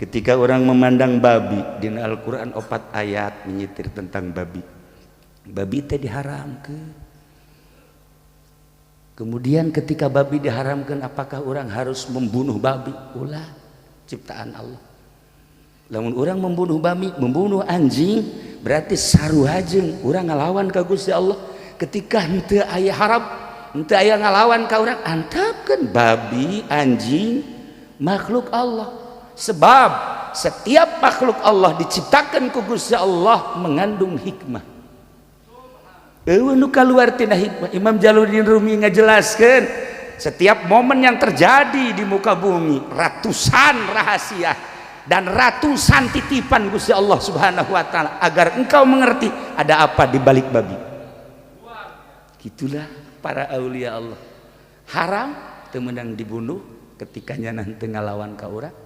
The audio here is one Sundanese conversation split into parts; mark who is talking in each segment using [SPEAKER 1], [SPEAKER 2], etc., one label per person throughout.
[SPEAKER 1] Ketika orang memandang babi dina Al-Qur'an 4 ayat menyitir tentang babi. Babi teh diharamkeun. Kemudian ketika babi diharamkan, apakah orang harus membunuh babi? Ulah, ciptaan Allah. Lamun orang membunuh babi, membunuh anjing, berarti sarua jeung urang ngalawan ka Gusti Allah. Ketika henteu aya haram, henteu aya ngalawan ka urang, antepkeun babi, anjing, makhluk Allah. Sebab setiap makhluk Allah diciptakan ku Gusti Allah mengandung hikmah. Eueuh nu kaluar tina hikmah. Imam Jalaluddin Rumi ngajelaskeun setiap momen yang terjadi di muka bumi ratusan rahasia dan ratusan titipan Gusti Allah Subhanahu wa taala agar engkau mengerti ada apa di balik babi. Gitulah para aulia Allah. Haram teu meunang dibunuh ketika nyana teu ngalawan ka urang.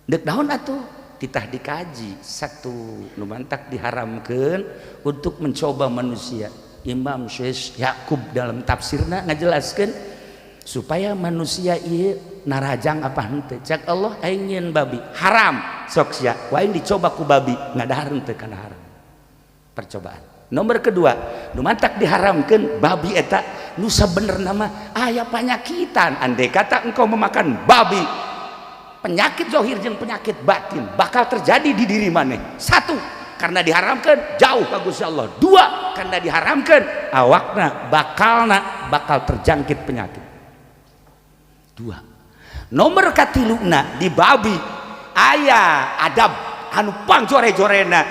[SPEAKER 1] Deuk naon atuh? Titah dikaji satu nu mantak diharamkeun untuk mencoba manusia. Imam Syekh Yakub dalam tafsirna ngajelaskeun supaya manusia ieu narajang apa henteu. Cak Allah aing nyieun babi haram sok sia, ku aing dicoba ku babi ngadahar henteu kana haram. Percobaan. Nomor kedua, nu mantak diharamkeun babi eta nu sabenerna mah aya panyakitan. Andai kata engkau memakan babi, penyakit zahir jeung penyakit batin bakal terjadi di diri maneh. Satu, karena diharamkan jauh ka Gusti Allah. Dua, karena diharamkan awakna bakalna bakal terjangkit penyakit. Dua. Nomor katiluna di babi aya adab anu pangjore-jorena.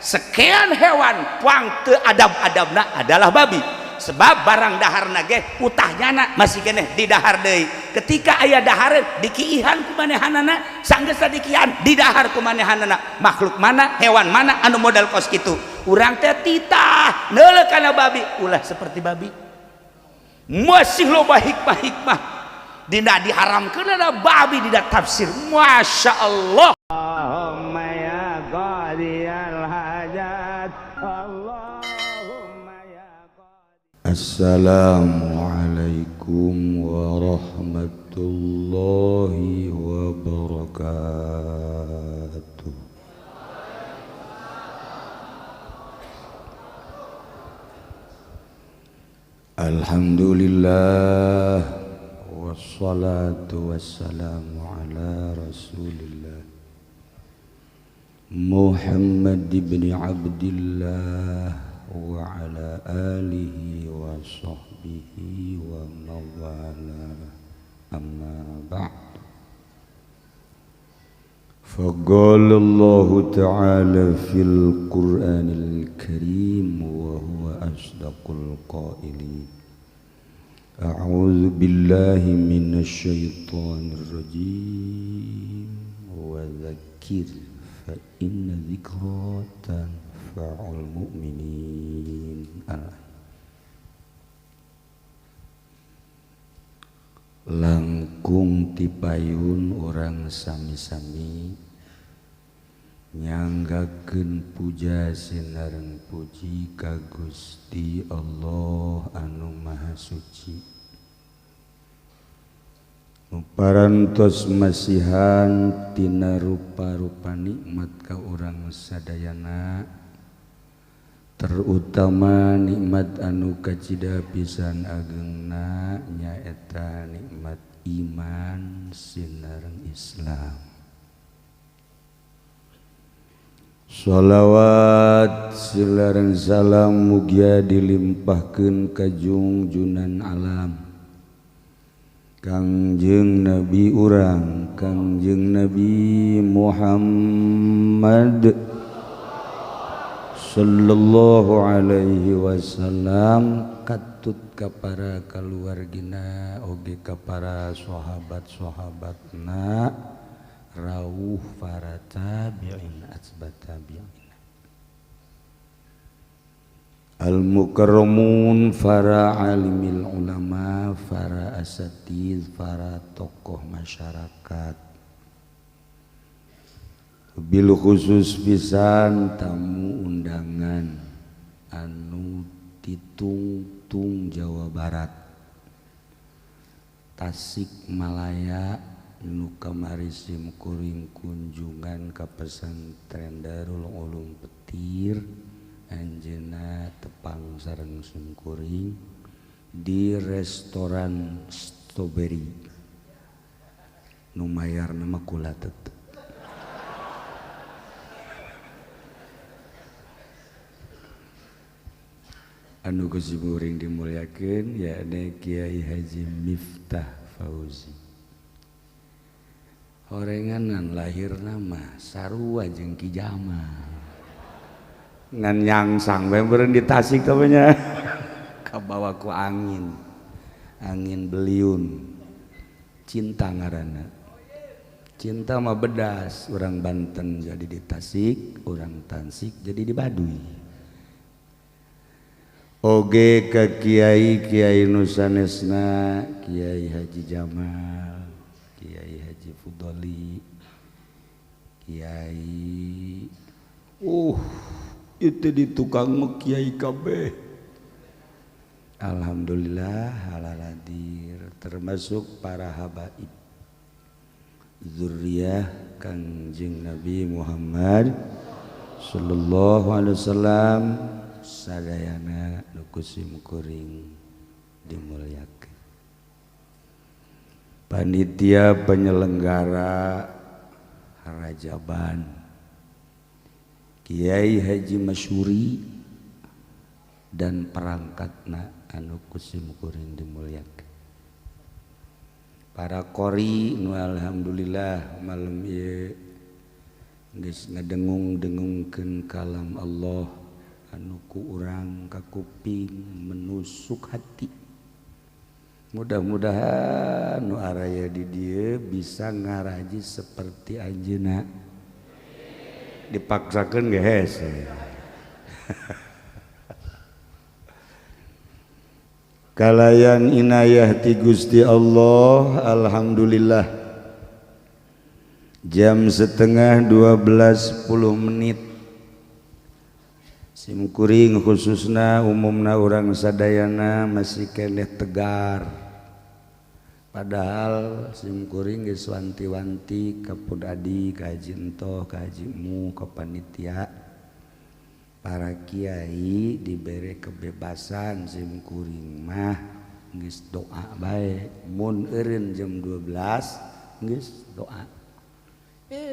[SPEAKER 1] Sekian hewan pang teu adab-adabna adalah babi. Sebab barang daharna ge utahnyana masih keneh di dahar deui. Ketika aya dahareun dikiihan ku manehanana, sanggeus dikiihan di dahar ku manehanana. Makhluk mana, hewan mana anu modal kos kitu. Urang teh titah neuleuh kana babi, ulah seperti babi. Masih loba hikmah-hikmah dina diharamkeun ada babi dina tafsir. Masya Allah.
[SPEAKER 2] Allahumma ya qadiyal hajat, Allahumma ya qadi.
[SPEAKER 3] Assalamualaikum warahmatullahi wabarakatuh. Alhamdulillah wassalatu wassalamu ala Rasulillah Muhammad ibn Abdillah wa ala alihi wa sahbihi wa mawala, amma ba'd. Faqala Allahu ta'ala fil Qur'anil Karim wa huwa asdaqul qailin. A'udzu billahi minasy syaithanir rajim. Wa dzakkir fa inna dzikra tanfa'ul mu'minin. Langkung tipayun urang sami-sami nyanggakeun puja sinareng puji ka Gusti Allah anu Maha Suci. Parantos masihan tina rupa-rupa nikmat ka urang sadayana, terutama nikmat anu kacida pisan agengna nyaeta nikmat iman sinareng Islam. Shalawat silareng salam mugia dilimpahkeun ka jungjunan alam Kangjeng Nabi urang, Kangjeng Nabi Muhammad sallallahu alaihi wasallam, katut ka para kaluargina oge ka para sahabat-sahabatna, rawuh para tabi'in atba tabi'in, al-mukarramun, para alimil ulama, para asatidz, para tokoh masyarakat, bil khusus pisan tamu undangan anu titungtung Jawa Barat, Tasikmalaya, Nu kamari simkuring kunjungan ka pesantren Darul Ulum Petir, anjeunna tepang sareng simkuring di restoran Strawberry. Nu mayarna mah kula tetep. Anu ku simkuring dimuliakeun yakni Kiai Haji Miftah Fauzi. Horenganan lahir nama sarua jeung Ki Jamal. Ngan nyangsang we beureun di Tasik teh nya. Kabawa ku angin. Angin beliun. Cinta ngaranna. Cinta mah bedas, urang Banten jadi di Tasik, urang Tasik jadi di Baduy. Oge ka kiai kiai nu sanesna, Kiai Haji Jamal, Kiai Haji Fudoli, Kiai itu di tukang mah kiai kabeh. Alhamdulillah halaladir termasuk para habaib zuriyah Kangjeng Nabi Muhammad sallallahu alaihi wasallam sadayana nu ku simkuring dimuliakeun. Panitia penyelenggara Rajaban Kiai Haji Masyuri dan perangkatna anu ku simkuring dimuliakeun. Para qori nu alhamdulillah malam ieu geus ngadengung-dengungkeun kalam Allah anu ku urang ka kuping menusuk hati. Mudah-mudahan nu araya di dieu bisa ngaraji seperti anjeunna. Dipaksakeun ge hese. Kalayan inayah ti Gusti Allah, alhamdulillah. Jam 11:30. Simkuring khususna umumna urang sadayana masih keneh tegar. Padahal simkuring geus wanti-wanti ka Pun Adi, ka Haji Entoh, ka Haji Mu, ka panitia. Para kiai dibere kebebasan simkuring mah geus doa bae. Mun eureun jam 12 geus doa.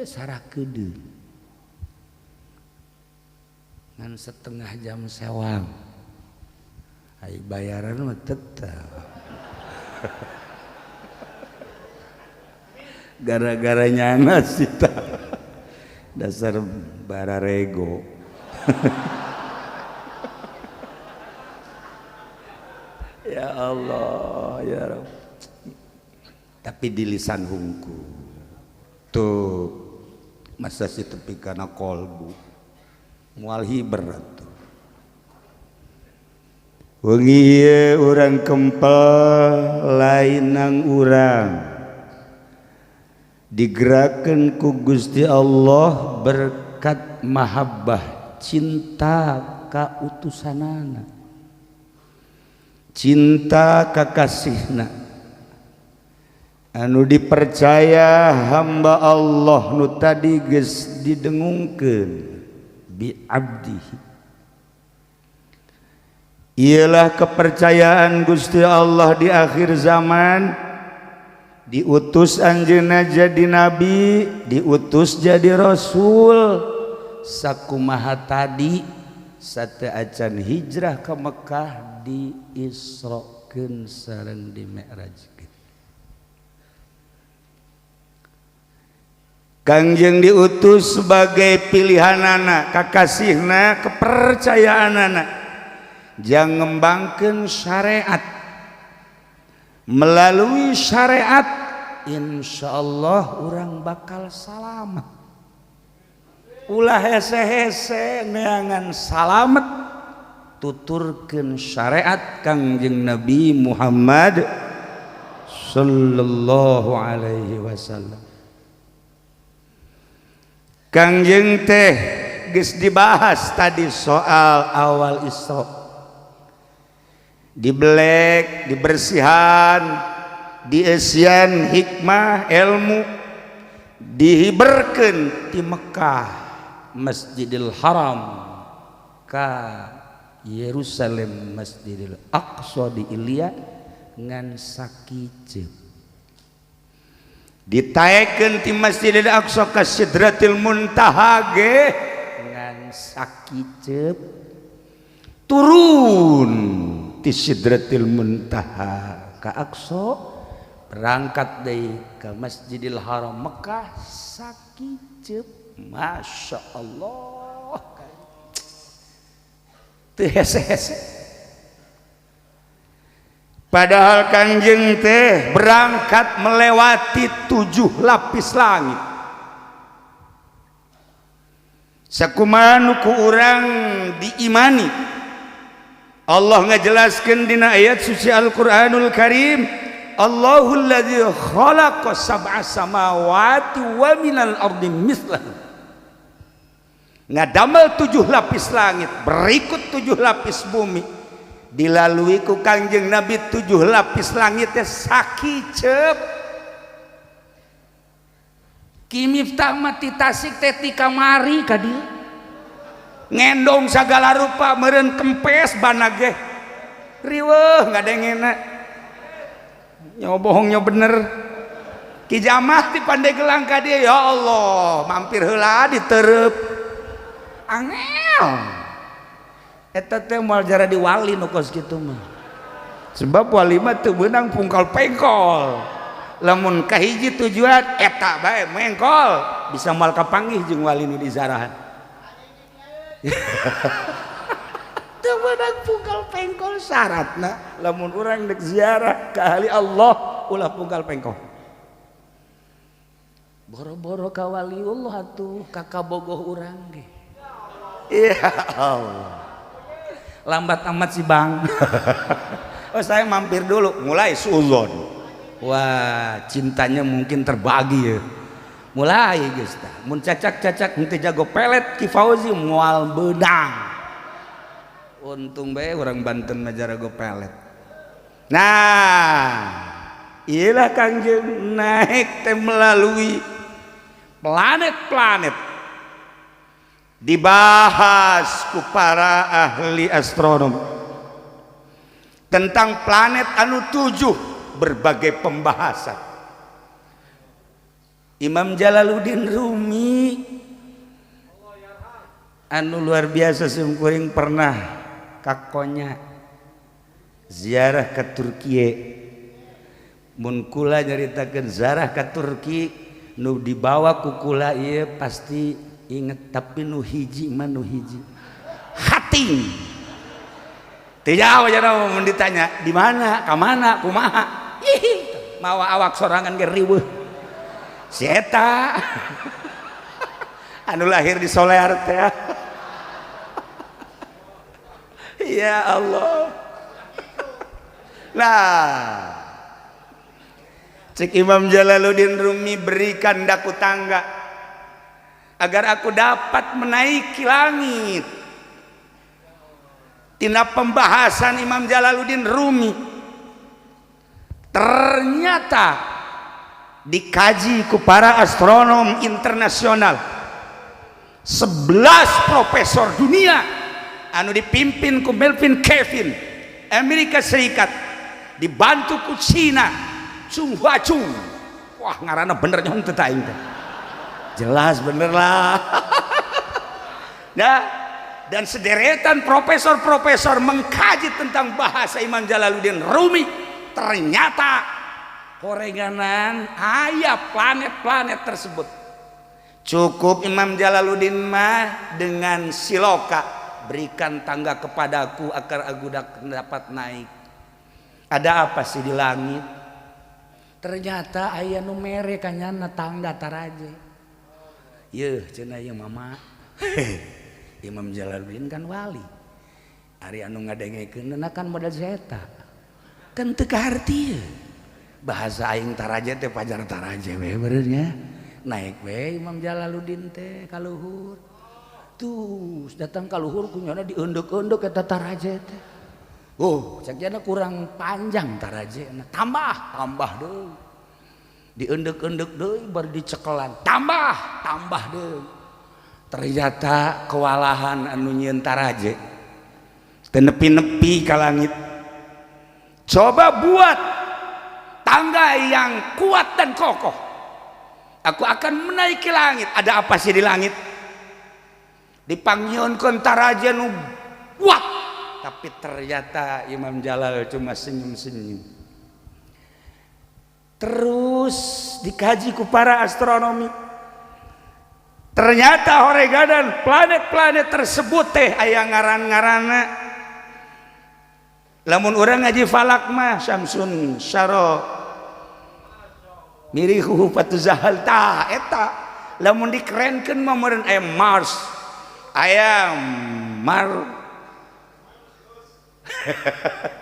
[SPEAKER 3] Sarakedeung. Ngan setengah jam sewang. Ai bayaran mah tetep. Gara-gara nyana sita. Dasar bararego. Ya Allah, ya Rabb. Tapi di lisan hungku. Tuh masa si tepi kana kolbu. Mual hiber atuh. Wengi ieu urang kempel lainang urang. Digerakkeun ku Gusti Allah berkat mahabbah cinta ka utusanana, cinta ka kasihna anu dipercaya hamba Allah nu tadi geus didengungkeun bi abdihi. Ialah kepercayaan Gusti Allah di akhir zaman. Diutus anjeunna jadi nabi, diutus jadi rasul. Sakumaha tadi sateuacan hijrah ke Mekah diisrokeun sareng dimi'rajkeun. Kangjeng diutus sebagai pilihanana, kakasihna, kepercayaanana jang ngembangkeun syariat. Melalui syariat insyaallah urang bakal salamet. Ulah hese-hese neangan salamet, tuturkeun syariat Kangjeng Nabi Muhammad sallallahu alaihi wasallam. Kangjeng teh geus dibahas tadi soal awal Isra. Dibelek, dibersihan, dieusian hikmah ilmu dihiberkeun ti Mekah Masjidil Haram ka Yerusalem Masjidil Aqsa di Ilya ngan sakiceup ditaekeun ti Masjidil Aqsa ka Sidratil Muntaha ge ngan sakiceup turun ti Sidratil Muntaha ka Aqsa berangkat deui ka Masjidil Haram Mekah sakiceup. Masya Allah teu hese-hese. Padahal Kangjeng teh berangkat melewati 7 lapis langit. Sakumaha nu ku urang diimani Allah ngajelaskeun dina ayat suci Al-Qur'anul Karim, Allahul ladzi khalaqa sab'a samawati wa minal ardi mithlahu. Ngadamel 7 lapis langit berikut 7 lapis bumi, dilalui ku Kangjeng Nabi 7 lapis langit teh sakiceup. Ki Miftah mah ti Tasik teh ti kamari ka dieu ngendong sagala rupa meureun kempes bana ge riweuh ngadengena nyo bohong nyo bener. Ki Jamah ti Pandeglang ka dieu ya Allah mampir heula ditereup angel eta teh moal jara di wali nu kos kitu mah, sebab wali mah teu beunang pungkal pengkol. Lamun kahiji tujuan eta bae mengkol bisa moal kapanggih jeung wali nu dizarahan. Teu beunang pungkal pengkol syaratna lamun urang deuk ziarah ka ahli Allah ulah pungkal pengkol. Boro-boro ka waliullah atuh ka kabogoh urang ge. Ya Allah. Lambat amat sih bang. Oh saya mampir dulu, mulai suudzon. Wah cintanya mungkin terbagi ya. Mulai geus tah. Mun cacak-cacak henteu jago pelet Ki Fauzi moal beunang. Untung bae urang Banten mah jarago pelet. Nah, iyalah Kangjeng naik teh melalui planet-planet. Dibahas ku para ahli astronom tentang planet anu 7, berbagai pembahasan. Imam Jalaluddin Rumi anu luar biasa simkuring pernah kakonya ziarah ke Turki. Mun kula nyaritakeun ziarah ke Turki nu dibawa ku kula ieu pasti inget, tapi nu hiji mah nu hiji hating teu jauh jana mun ditanya di mana ka mana kumaha ih mawa awak sorangan ge riweuh si eta anu lahir di Solear teh. Ya Allah. Nah cek Imam Jalaluddin Rumi, berikan daku tangga agar aku dapat menaiki langit. Tina pembahasan Imam Jalaluddin Rumi ternyata dikaji ku para astronom internasional, 11 profesor dunia anu dipimpin ku Melvin Kevin Amerika Serikat, dibantu ku Cina Chung Hua Chung. Wah ngaranna bener nyong teu aing teh. Jelas bener lah. Nah, dan sederetan profesor-profesor mengkaji tentang bahasa Imam Jalaluddin Rumi, ternyata horenganan aya planet-planet tersebut. Cukup Imam Jalaluddin mah dengan siloka, berikan tangga kepadaku agar aku dapat naik. Ada apa sih di langit? Ternyata aya nu mere kanyana tangga taraje. Yeuh cenah ieu mama. Imam Jalaluddin kan wali. Ari anu ngadengekeunna kan modal zeta. Kan teu kaharti. Bahasa aing taraje teh pajar taraje we beureunya. Naik we Imam Jalaluddin teh ka luhur. Tuh datang ka luhur kunyana dieundek-eundek eta taraje teh.
[SPEAKER 1] Oh, cek jana kurang panjang tarajena. Tambah, tambah deui. Diendek-endek deui baru dicekelan. Tambah, tambah deui. Ternyata kewalahan anu nyieun taraje. Teu nepi-nepi ka langit. Coba buat tangga yang kuat dan kokoh. Aku akan menaiki langit. Ada apa sih di langit? Dipanggieunkeun taraje nu kuat. Tapi ternyata Imam Jalal cuma senyum-senyum. Terus dikaji ku para astronomi. Ternyata horegadan planet-planet tersebut teh aya ngaran-ngaranna. Lamun urang ngaji falak mah Syamsun Syaro mirihu fatuzahal ta eta. Lamun dikerenkeun mah meureun aya Mars, aya Mar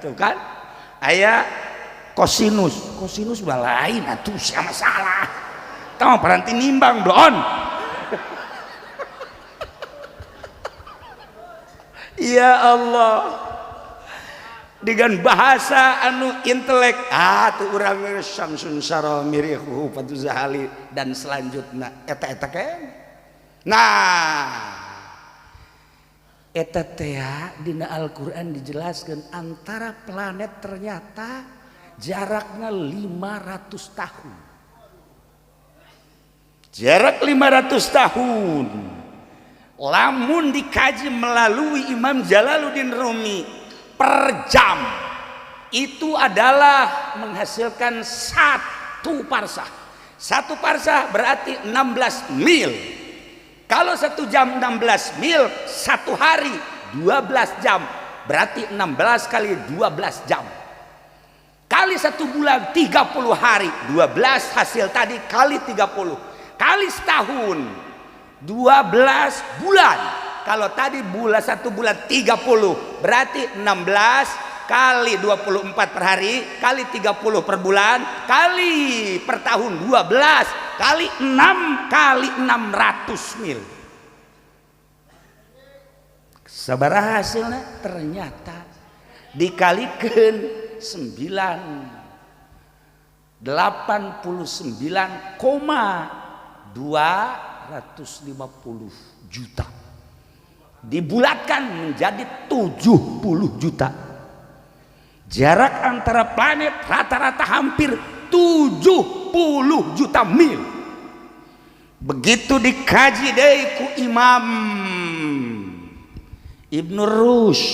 [SPEAKER 1] tuh kan aya kosinus, kosinus mah lain atuh sia masalah. Tah paranti nimbang bloon. Ya Allah, dengan bahasa anu intelek tuh urang Syamsun Syaro mirihu fatuzahali dan selanjutnya eta-eta keneh. Nah eta teh dina Al-Qur'an dijelaskan antara planet ternyata jaraknya 500 tahun. Jarak 500 tahun. Lamun dikaji melalui Imam Jalaluddin Rumi per jam itu adalah menghasilkan 1 parsah. 1 parsah berarti 16 mil. Kalau 1 jam 16 mil, 1 hari 12 jam, berarti 16 kali 12 jam. Kali 1 bulan 30 hari, 12 hasil tadi kali 30. Kali setahun 12 bulan. Kalau tadi bulan 1 bulan 30, berarti 16 kali 24 per hari, kali 30 per bulan, kali per tahun 12, kali 6 kali 600 mil. Sabaraha hasilnya? Ternyata dikalikan 89,250 juta. Dibulatkan menjadi 70 juta. Jarak antara planet rata-rata hampir 70 juta mil. Begitu dikaji deui ku Imam Ibnu Rushd,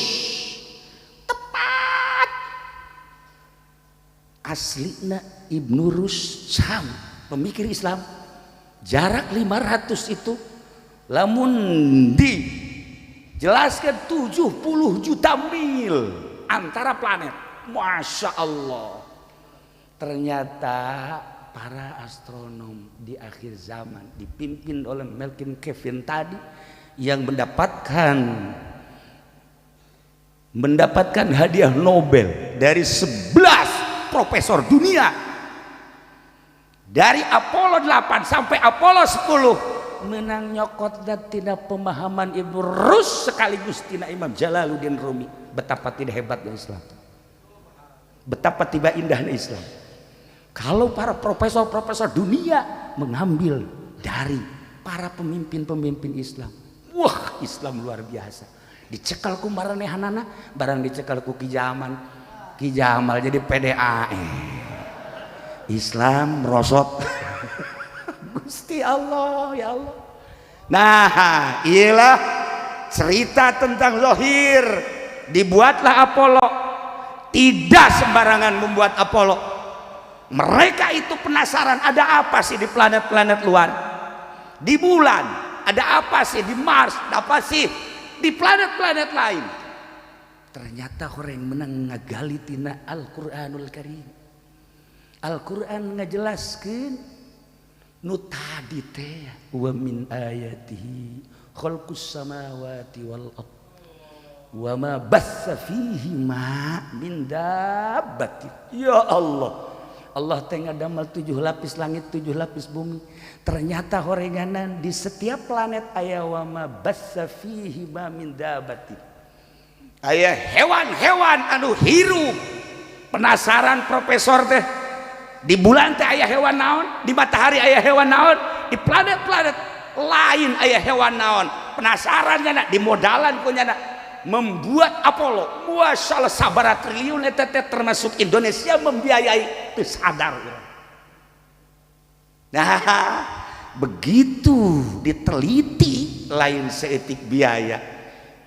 [SPEAKER 1] tepat aslina Ibnu Rushd sam pemikir Islam. Jarak 500 itu lamun dijelaskan 70 juta mil antara planet. Masya Allah. Ternyata para astronom di akhir zaman dipimpin oleh Melvin Kevin tadi yang mendapatkan hadiah Nobel dari 11 profesor dunia. Dari Apollo 8 sampai Apollo 10 menang nyokot dan tidak pemahaman Ibnu Rushd sekaligus tina Imam Jalaluddin Rumi. Betapa tidak hebatnya Islam, betapa tiba indahnya Islam. Kalau para profesor-profesor dunia mengambil dari para pemimpin-pemimpin Islam, wah Islam luar biasa. Dicekal ku maranehanana, barang dicekal ku Ki Jamal, Ki Jamal jadi PDAE. Islam merosot. Gusti Allah, ya Allah. Nah, iyalah cerita tentang Zohir. Dibuatlah Apollo. Tidak sembarangan membuat Apollo. Mereka itu penasaran ada apa sih di planet-planet luar. Di bulan, ada apa sih di Mars, ada apa sih di planet-planet lain. Ternyata orang menang ngagali tina Al-Qur'anul Karim. Al-Qur'an ngajelaskeun nu tadi teh wa min ayatihi khalqus samawati wal ard wa ma bassa fihi ma min dabbatin. Ya Allah, Allah teh ngadamel 7 lapis langit, 7 lapis bumi. Ternyata horenganan di setiap planet aya wa ma bassa fihi ma min dabbatin. Aya hewan-hewan anu hirup. Penasaran profesor teh, di bulan teh aya hewan naon, di matahari aya hewan naon, di planet-planet lain aya hewan naon. Penasaran nyana, dimodalan ku nyana membuat Apollo. Masyaallah sabaraha triliun eta teh, termasuk Indonesia membiayai, teu sadar urang. Nah, begitu diteliti lain seetik biaya.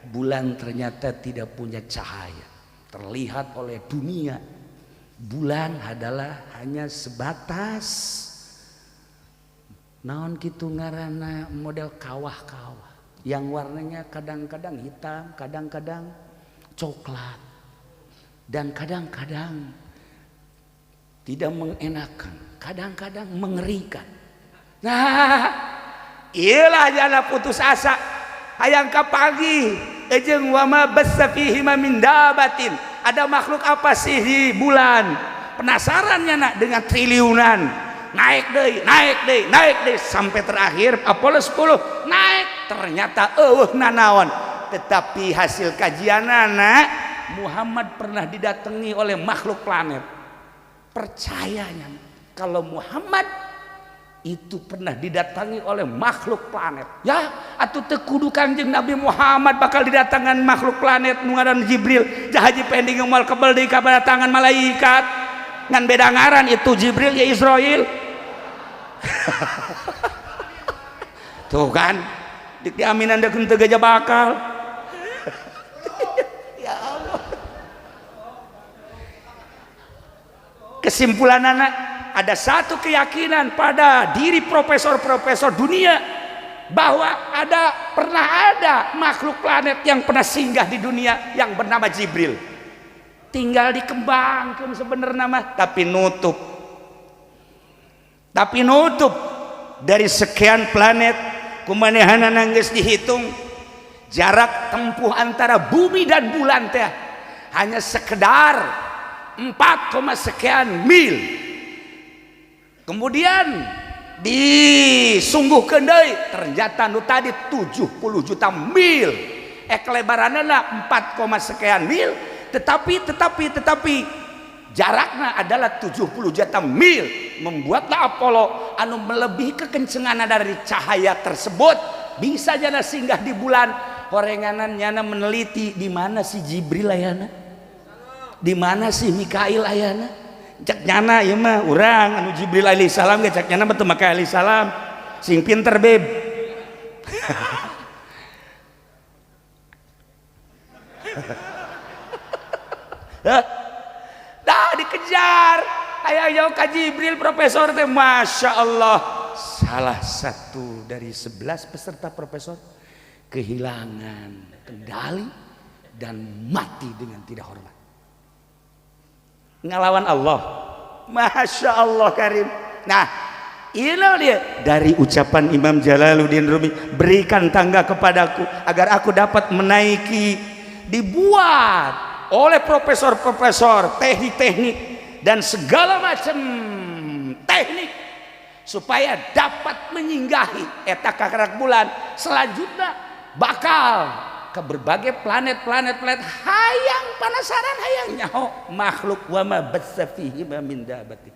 [SPEAKER 1] Bulan ternyata tidak punya cahaya terlihat oleh dunia. Bulan adalah hanya sebatas naon kitu ngaranna, model kawah-kawah yang warnanya kadang-kadang hitam, kadang-kadang coklat, dan kadang-kadang tidak mengenakan, kadang-kadang mengerikan. Nah, iyalah jana putus asa hayang kapanggih jeung wama bassa fihi min dabatin. Ada makhluk apa sih di bulan? Penasaran nyana dengan triliunan. Naik deui, naik deui, naik deui sampai terakhir Apollo 10 naik, ternyata eueuh nanaon. Tetapi hasil kajianana, Muhammad pernah didatangi oleh makhluk planet. Percayanya kalau Muhammad itu pernah didatangi oleh makhluk planet. Ya, atuh teu kudu Kangjeng Nabi Muhammad bakal didatangan makhluk planet nu ngaran Jibril. Jah Haji Pendi moal kebel deui kadatangan malaikat. Ngan beda ngaran itu Jibril ya Israil. Tuh kan, dik diaminan deuk teu gajah bakal. Ya Allah. Kesimpulan anak, ada satu keyakinan pada diri profesor-profesor dunia bahwa pernah ada makhluk planet yang pernah singgah di dunia yang bernama Jibril. Tinggal dikembangkan sebenarnya mah, tapi nutup. Tapi nutup dari sekian planet kumanehanana geus dihitung jarak tempuh antara bumi dan bulan teh hanya sekedar 4, sekian mil. Kemudian disungguhkeun deui ternyata nu tadi 70 juta mil. Kelebaranna 4, sekian mil, tetapi jaraknya adalah 70 juta mil. Membuatlah Apollo anu melebihi kekencengan dari cahaya tersebut bisa jana singgah di bulan. Horenganan nyana meneliti di mana si Jibril ayana, di mana si Mikail ayana. Cak nyana ieu mah urang anu Jibril alaihi salam ge cak nyana mah teu make alaihi salam, sing pinter beb. Dah dikejar hayang jauh ka Jibril profesor teh, Masya Allah. Salah satu dari 11 peserta profesor kehilangan kendali dan mati dengan tidak hormat. Ngelawan Allah, Masya Allah Karim. Nah, ini dia dari ucapan Imam Jalaluddin Rumi, berikan tangga kepadaku agar aku dapat menaiki. Dibuat oleh profesor-profesor teknik-teknik dan segala macam teknik supaya dapat menyinggahi eta kakarak bulan. Selanjutnya bakal ke berbagai planet-planet planet. Hayang penasaran, hayang nyaho makhluk wama bassa fihi min dabati.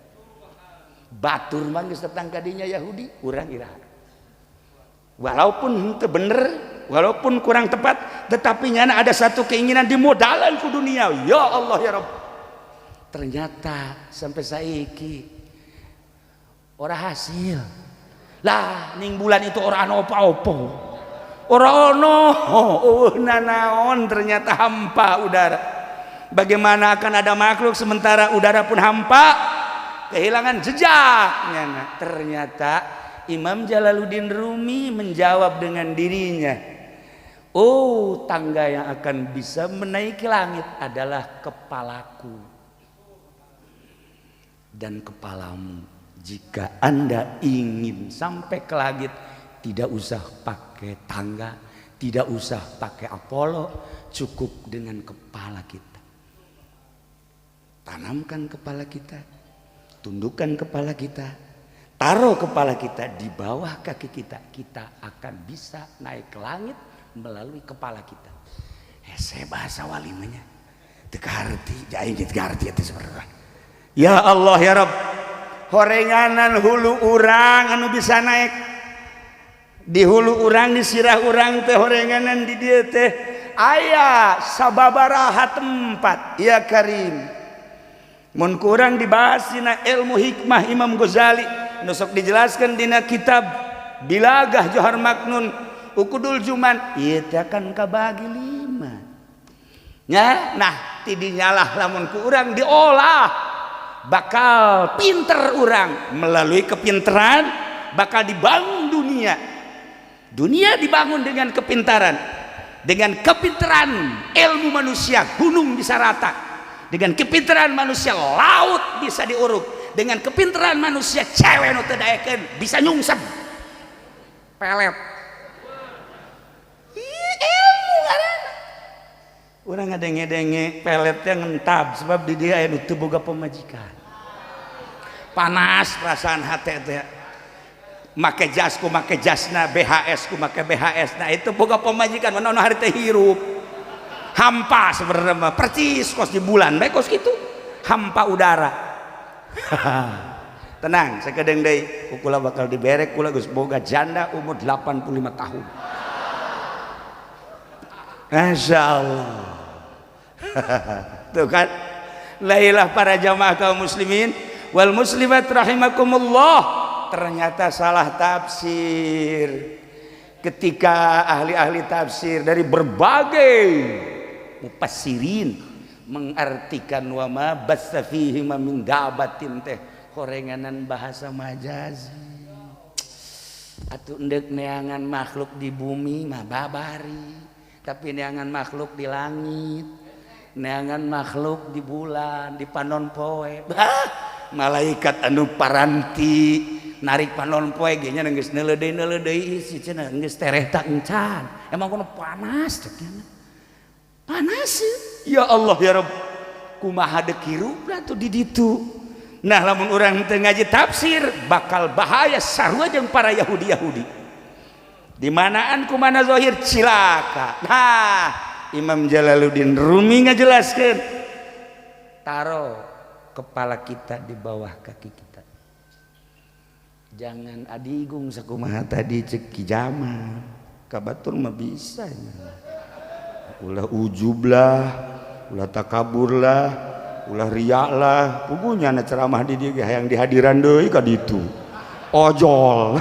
[SPEAKER 1] Batur mah geus datang ka dinya Yahudi, urang iraha. Walaupun henteu bener, walaupun kurang tepat, tetapi nyana ada satu keinginan dimodalan ku dunia. Ya Allah ya Rabb. Ternyata sampai saiki ora hasil. Lah ning bulan itu ora ana apa-apa. Ora ono, eueuh nanaon, ternyata hampa udara. Bagaimana akan ada makhluk sementara udara pun hampa, kehilangan jejak nyana. Ternyata Imam Jalaluddin Rumi menjawab dengan dirinya, oh, tangga yang akan bisa menaiki langit adalah kepalaku dan kepalamu. Jika Anda ingin sampai ke langit, tidak usah pakai tangga, tidak usah pakai Apollo, cukup dengan kepala kita. Tanamkan kepala kita, tundukkan kepala kita, taruh kepala kita di bawah kaki kita, kita akan bisa naik ke langit melalui kepala kita. Hese bahasa walimanya teu kaharti, aing teu kaharti eta sebenarnya. Ya Allah ya Rabb, horenganan hulu urang anu bisa naik di hulu urang, di sirah urang teh horenganan di dieu teh aya sababaraha tempat. Ya Karim, mun kurang dibahas dina ilmu hikmah Imam Ghazali nu sok dijelaskan dina kitab Bilagah Johar Maknun Ukudul Juman, ieu teh akan kabagi lima nya. Nah tidinyalah lamun ku urang diolah bakal pinter urang, melalui kepinteran bakal dibangun dunia. Dunia dibangun dengan kepintaran. Dengan kepintaran ilmu manusia gunung bisa rata. Dengan kepintaran manusia laut bisa diuruk. Dengan kepintaran manusia cewek nu teu daekeun bisa nyungsep pelet. Ih, ilmu ngaranna. Urang ngadenge-denge peletnya ngentab sebab di dia aya nu teu boga pamajikan. Panas perasaan hate teh. Make jas ku make jasna, BHS ku make BHS. Nah itu boga pamajikan mana hari teh hirup. Hampa sebenarnya mah, percis kos di bulan bae kos kitu. Hampa udara. Tenang, sakedeung deui kula bakal diberek kula geus boga janda umur 85 tahun. Masya Allah. Tuh kan. Lailah para jamaah kaum muslimin wal muslimat rahimakumullah. Ternyata salah tafsir. Ketika ahli-ahli tafsir dari berbagai mufassirin mengartikan wa ma batsa fihi min dabatin teh horenganan bahasa majazi. Atuh endek neangan makhluk di bumi mah babari, tapi neangan makhluk di langit, neangan makhluk di bulan, di panon poe. Bah, malaikat anu paranti narik panon poe ge nya geus neuleudeuy-neuleudeuy isi cenah geus tereh tak encan. Emang kono panas cek nya. Panas ya Allah ya Rabb. Kumaha deuk hirupna tuh di ditu. Nah lamun urang teu ngaji tafsir bakal bahaya sarua jeung para Yahudi-Yahudi. Di manaan kumana zahir cilaka. Nah Imam Jalaluddin Rumi ngajelaskeun, taro kepala kita di bawah kaki kita. Jangan adigung sakumaha tadi cek Ki Jamal. Kabatur mah bisa nya. Ulah ujub lah, ulah takabur lah, ulah riya lah. Pugunya na ceramah di dieu hayang dihadiran deui ka ditu. Ojol.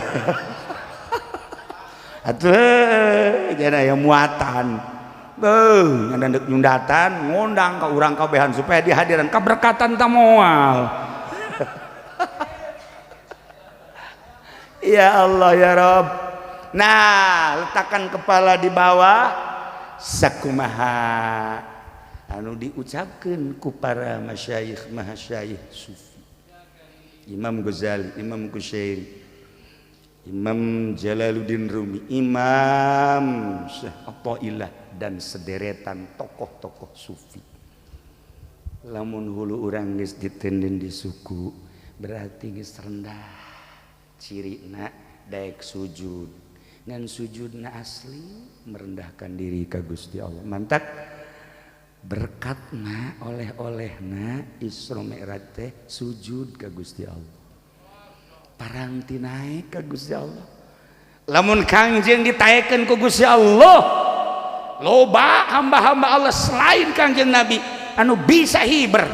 [SPEAKER 1] Atuh jana aya muatan. Beuh, nyanda deuk nyundatan ngundang ka urang kabehan supaya dihadiran kaberkatan ta moal. Ya Allah ya Rabb. Nah, letakkan kepala di bawah sakumaha anu diucapkeun ku para masyayikh mahasyayikh sufi. Imam Ghazali, Imam Qusyairi, Imam Jalaluddin Rumi, Imam Syekh Athaillah dan sederetan tokoh-tokoh sufi. Lamun hulu urang geus ditenden di suku berarti geus rendah. Cirina daek sujud, ngan sujudna asli merendahkan diri ka Gusti Allah. Mantak berkatna oleh-olehna Isra Mi'raj teh sujud ka Gusti Allah. Paranti naik ka Gusti Allah. Lamun Kangjeng ditaekeun ku Gusti Allah, loba hamba-hamba Allah selain Kangjeng Nabi anu bisa hiber.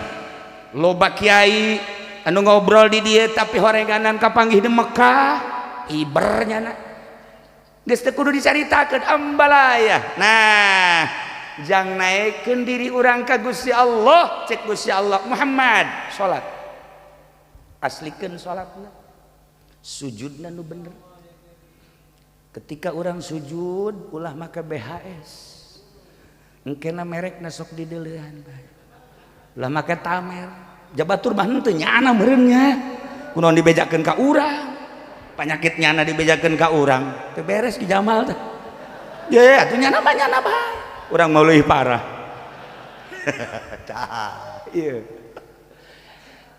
[SPEAKER 1] Loba kiai anu ngobrol di dieu tapi horenganan kapanggih di Mekah, hibernya na. Geus teu kudu dicaritakeun ambalaya. Nah, jang naekkeun diri urang ka Gusti Allah, cek Gusti Allah Muhammad salat. Aslikeun salatna. Sujudna nu bener. Ketika urang sujud ulah make BHS. Engkena merekna sok dideuleuan bae. Ulah make tamer. Jabatur mah henteu nyana meureun nya. Kunaon dibejakeun ka urang? Panyakit nyana dibejakeun ka urang. Teu beres di Jamal teh. Ye atuh nyana mah nyana bae. Urang mau leuwih parah. Tah, ieu.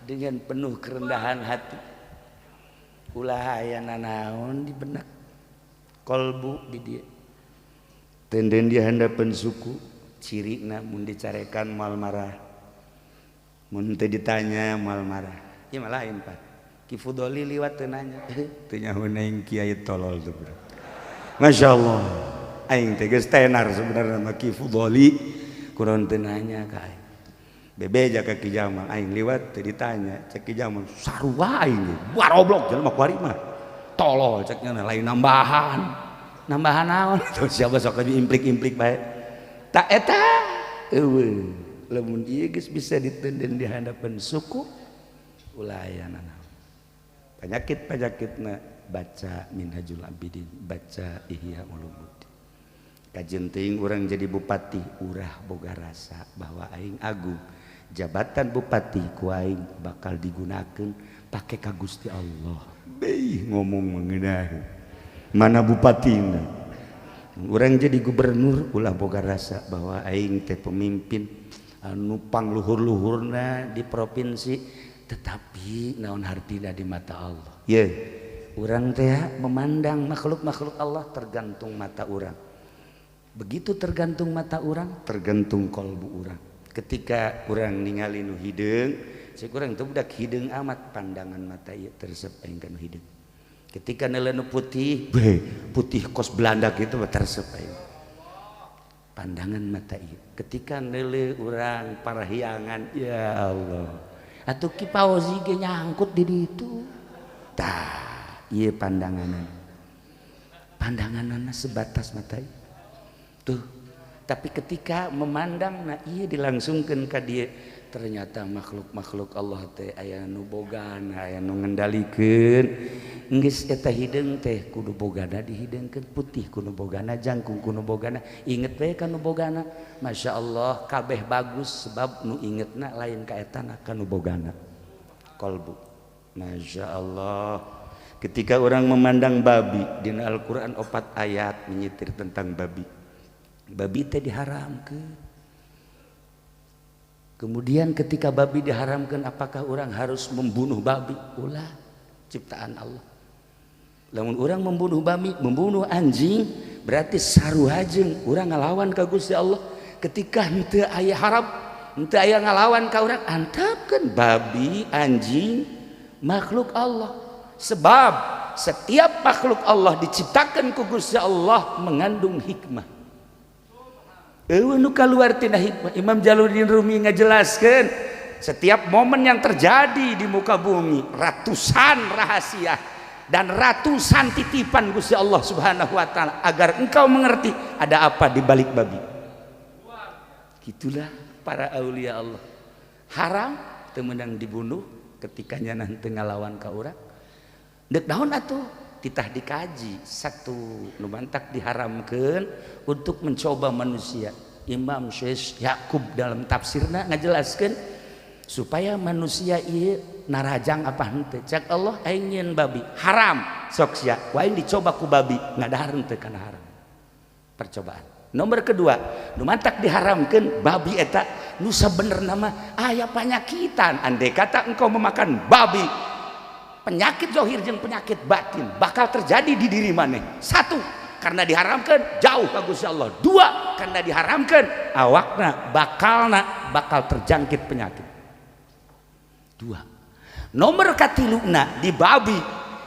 [SPEAKER 1] Dengan penuh kerendahan hati. Ulah aya nanaon di benak. Kolbu di dieu. Tenden di handapeun suku. Cirina mun dicarekan moal marah, mun teu ditanya moal marah. Ieu mah lain, Pak. Ki Fudoli liwat teu nanya, teu nyaho aing kiai tolol tuh, bro. Masya Allah, aing teh geus tenar sebenarnya mah Ki Fudoli, kurang teu nanya ka aing. Bebeja ka Ki Jamal, aing liwat teu ditanya, cek Ki Jamal sarua aing baroblok jelema kuari mah. Tolol cek nya lain nambahan. Nambahan naon? Tuh siapa sok implik-implik bae. Tak eta eueuh lamun ieu geus bisa ditenden di hadapan suku ulah aya nanaon. Penyakit-penyakitna baca Minhajul Abidin, baca Ihya Ulumuddin. Kajeun teuing urang jadi bupati, urah boga rasa bahwa aing agung. Jabatan bupati ku aing bakal digunakeun pake ka Gusti Allah. Beuh ngomong mengenai mana bupatina. Urang jadi gubernur ulah boga rasa bahwa aing teh pemimpin anu pangluhur-luhurna di provinsi, tetapi naon hartina di mata Allah. Ye, urang teh memandang makhluk-makhluk Allah tergantung mata urang. Begitu tergantung mata urang, tergantung kolbu urang. Ketika urang ningali nu hideung, cek urang teh budak hideung amat, pandangan mata ieu teresep aing ka nu hideung. Ketika neuleuh nu putih, beh, putih kos Belanda gitu teresep aing. Pandangan mata ieu. Ketika neuleuh urang parahyangan, ya Allah. Atuh Ki Fauzi ge nyangkut di ditu. Tah, ieu pandanganna. Pandanganna sebatas mata ieu. Tuh. Tapi ketika memandang na ieu dilangsungkeun ka dieu, ternyata makhluk-makhluk Allah teh aya nu bogana, aya nu ngendalikeun. Geus eta hideung teh kudu bogana dihideungkeun, putih kudu bogana, jangkung kudu bogana, inget we ka nu bogana. Masya Allah kabeh bagus sebab nu ingetna lain ka etana ka nu bogana. Kolbu. Masya Allah. Ketika orang memandang babi dina Al-Qur'an 4 ayat menyitir tentang babi. Babi teh diharamkeun. Kemudian ketika babi diharamkan, apakah orang harus membunuh babi? Ulah, ciptaan Allah. Lamun orang membunuh babi, membunuh anjing, berarti sarua jeung urang ngalawan ka Gusti Allah. Ketika henteu aya haram, henteu aya ngalawan ka urang, antepkeun babi, anjing, makhluk Allah. Sebab setiap makhluk Allah diciptakan ku Gusti Allah mengandung hikmah. Eueuh nu kaluar tina hikmah. Imam Jalaluddin Rumi ngajelaskeun setiap momen yang terjadi di muka bumi ratusan rahasia dan ratusan titipan Gusti Allah Subhanahu wa taala agar engkau mengerti ada apa di balik babi. Gitulah para aulia Allah. Haram teu meunang dibunuh ketika nya teu ngalawan ka urang. Deuk naon atuh? Titah dikaji satu nu mantak diharamkeun untuk mencoba manusia. Imam Syekh Yakub dalam tafsirna ngajelaskeun supaya manusia ieu narajang apa henteu. Cek Allah aing nyieun babi haram, sok sia ku aing dicoba ku babi ngadahar henteu kana haram. Percobaan. Nomor kedua, nu mantak diharamkeun babi eta nu sabenerna mah aya panyakitan. Andai kata engkau memakan babi, penyakit zahir jeung penyakit batin bakal terjadi di diri maneh. Satu, karena diharamkan jauh ka Gusti Allah. Dua, karena diharamkan awakna bakalna bakal terjangkit penyakit. Dua. Nomor katiluna di babi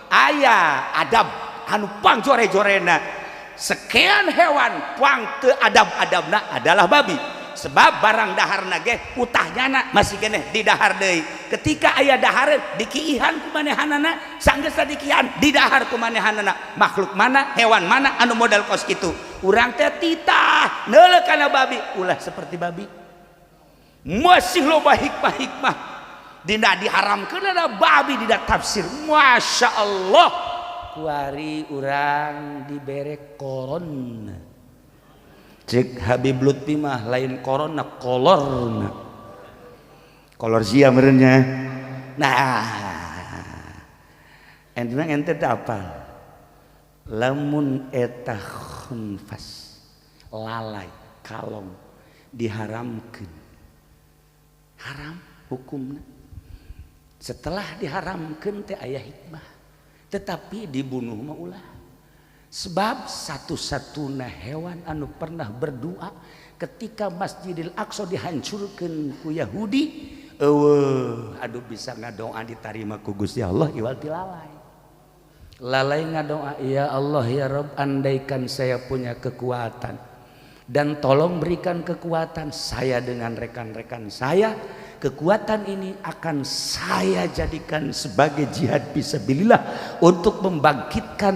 [SPEAKER 1] aya adab anu pangjore-jorena. Sekian hewan pang teu adab-adabna adalah babi. Sebab barang daharna ge utahnyana masih keneh di dahar deui. Ketika aya dahareun dikiihan ku manehanana, sanggeusna dikiihan di dahar ku manehanana. Makhluk mana, hewan mana anu modal kos kitu. Urang teh titah neuleuh kana babi, ulah seperti babi. Masih loba hikmah-hikmah dina diharamkeun ada babi dina tafsir. Masya Allah. Kuari urang dibere korona. Cek Habib Lutfi mah lain korona, kolorna. Kolor sia merenya. Nah, ente ente teh apa? Lamun eta khunfas lalai kalong diharamkeun. Haram hukumna. Setelah diharamkeun teh aya hikmah. Tetapi dibunuh mah ulah. Sebab satu-satunya hewan anu pernah berdoa ketika Masjidil Aqsa dihancurkan ku Yahudi, eueuh aduh bisa ngadoa ditarima ku Gusti Allah iwal ti lalai. Lalai ngadoa, ya Allah ya Rabb, andaikan saya punya kekuatan dan tolong berikan kekuatan saya dengan rekan-rekan saya, kekuatan ini akan saya jadikan sebagai jihad fisabilillah untuk membangkitkan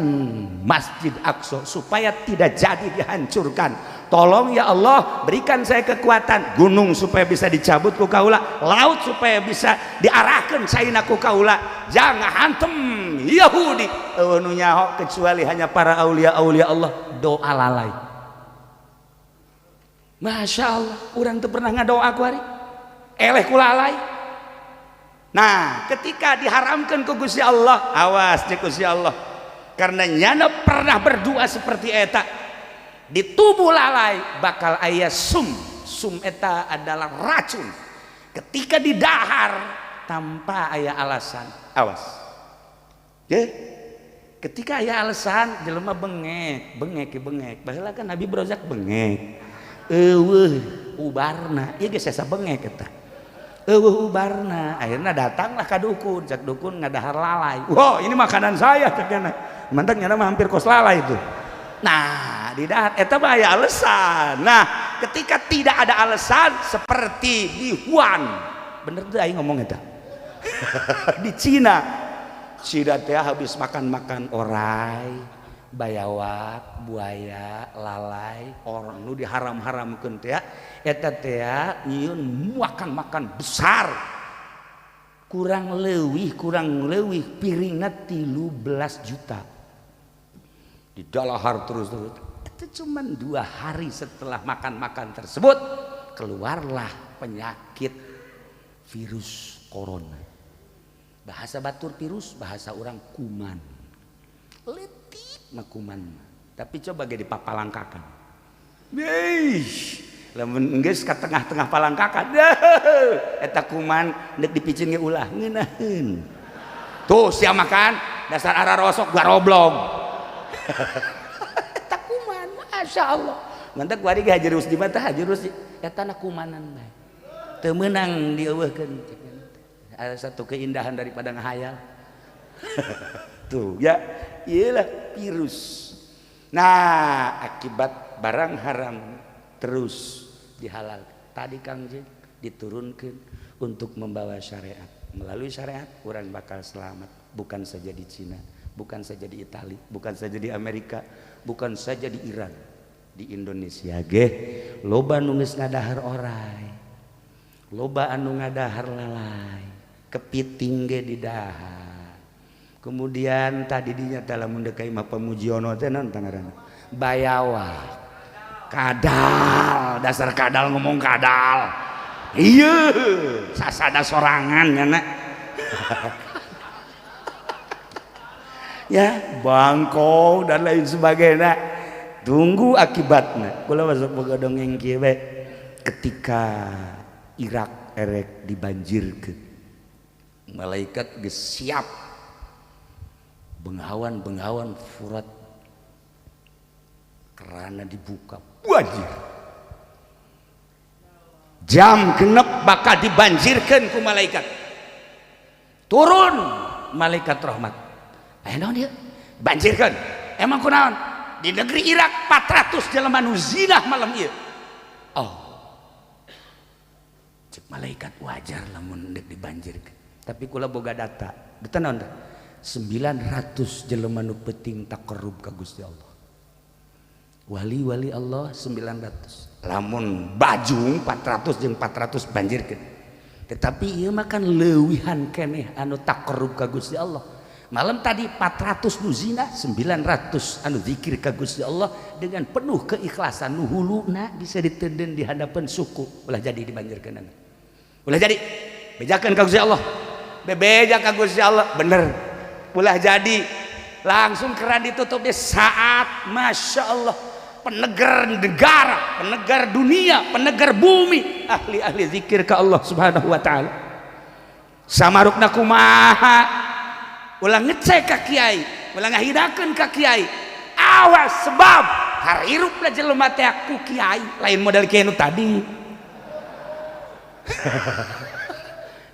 [SPEAKER 1] Masjid Aqsa supaya tidak jadi dihancurkan. Tolong ya Allah berikan saya kekuatan, gunung supaya bisa dicabut ku kaula, laut supaya bisa diarahkan caina ku kaula, jangan hantem Yahudi. Eueuh nu nyaho kecuali hanya para aulia-aulia Allah, doa lalai. Masya Allah, urang teu pernah ngadoa ku hari eleh ku lalai. Nah, ketika diharamkan ku Gusti Allah, awas cek Gusti Allah, karena nyana pernah berdoa seperti eta di tubuh lalai bakal aya sum. Sum eta adalah racun. Ketika didahar tanpa aya alasan, awas. Ya, ketika aya alasan jelema bengek, bengek bengek. Baheula kan Nabi Brozak bengek. Eueuh ubarna, ieu geus asa bengek eta. Eueuh ubarna, akhirnya datanglah ka dukun, cak dukun ngadahar lalai. Wah, ini makanan saya cak nyana. Mantak nyana mah hampir kos lalai itu. Nah, di dahar eta mah aya alasan. Nah, ketika tidak ada alasan seperti di Wuhan, bener tuh aing ngomong eta. Di Cina, Cina teh habis makan-makan orai, bayawak, buaya, lalai, orang nu diharam-haramkeun teh eta teh nyieun makan-makan besar. Kurang leuwih piringna 13 juta. Didalahar terus-terus. Itu cuman 2 hari setelah makan-makan tersebut keluarlah penyakit virus corona. Bahasa batur virus, bahasa orang kuman. Letik mah kuman. Tapi coba ge dipapalangkakan. Beish, lamun geus ka tengah-tengah palangkakan, eta kuman deuk dipicin ge ulah ngeunaheun. Tuh sia makan dasar arah rosok garoblog. Eta kuman, Masya Allah. Mantak kuari ge Haji Rusdi mah tah Haji Rusdi eta na kumanan bae. Teu meunang dieuweuhkeun. Ada satu keindahan daripada ngahayal. Tuh ya, iyalah virus. Nah, akibat barang haram terus dihalal. Tadi Kang Jeng diturunkan untuk membawa syariat. Melalui syariat orang bakal selamat, bukan saja di Cina, bukan saja di Itali, bukan saja di Amerika, bukan saja di Iran, di Indonesia ge loba nu geus ngadahar orai, loba anu ngadahar lalai, kepiting ge didahar. Kemudian tadi dinya lamun deuk ka imah Pamujiono teh naon tangaranna? Bayawak. Kadal, dasar kadal ngomong kadal. Iya, sasada sorangan nyana. Ya, bangkong dan lain sebagainya. Tunggu akibatnya. Kula masuk boga dongeng kieu bae. Ketika Irak erek dibanjirkeun, malaikat geus siap. Bengawan-bengawan Furat kerana dibuka, banjir. Jam genep bakal dibanjirkan ku malaikat. Turun malaikat rahmat. Aya naon ieu? Banjirkeun. Emang kunaon? Di negeri Irak 400 jelema nu zinah malam ieu. Oh. Cek malaikat wajar lamun deuk dibanjirkeun. Tapi kula boga data. Data naon teh? 900 jelema nu penting taqarrub ka Gusti Allah. Wali-wali Allah 900. Lamun bajung 400 jeung 400 banjirkeun. Tetapi ieu mah kan leuwihan keneh anu taqarrub ka Gusti Allah. Malam tadi 400 nu zina, 900 anu zikir ka Gusti Allah dengan penuh keikhlasan nu huluna bisa ditenden di hadapan suku. Ulah jadi dibanjirkeun. Ulah jadi bejakeun ka Gusti Allah. Bebeja ka Gusti Allah, bener. Ulah jadi langsung keran ditutup di saat Masya Allah penegar negara, penegar dunia, penegar bumi, ahli-ahli zikir ke Allah Subhanahu wa ta'ala. Samarukna kumaha, ulah ngecek ka kiai, ulah ngahidakeun ka kiai, Kabawa sebab harirupna jelema teh ku kiai lain model kiai nu tadi.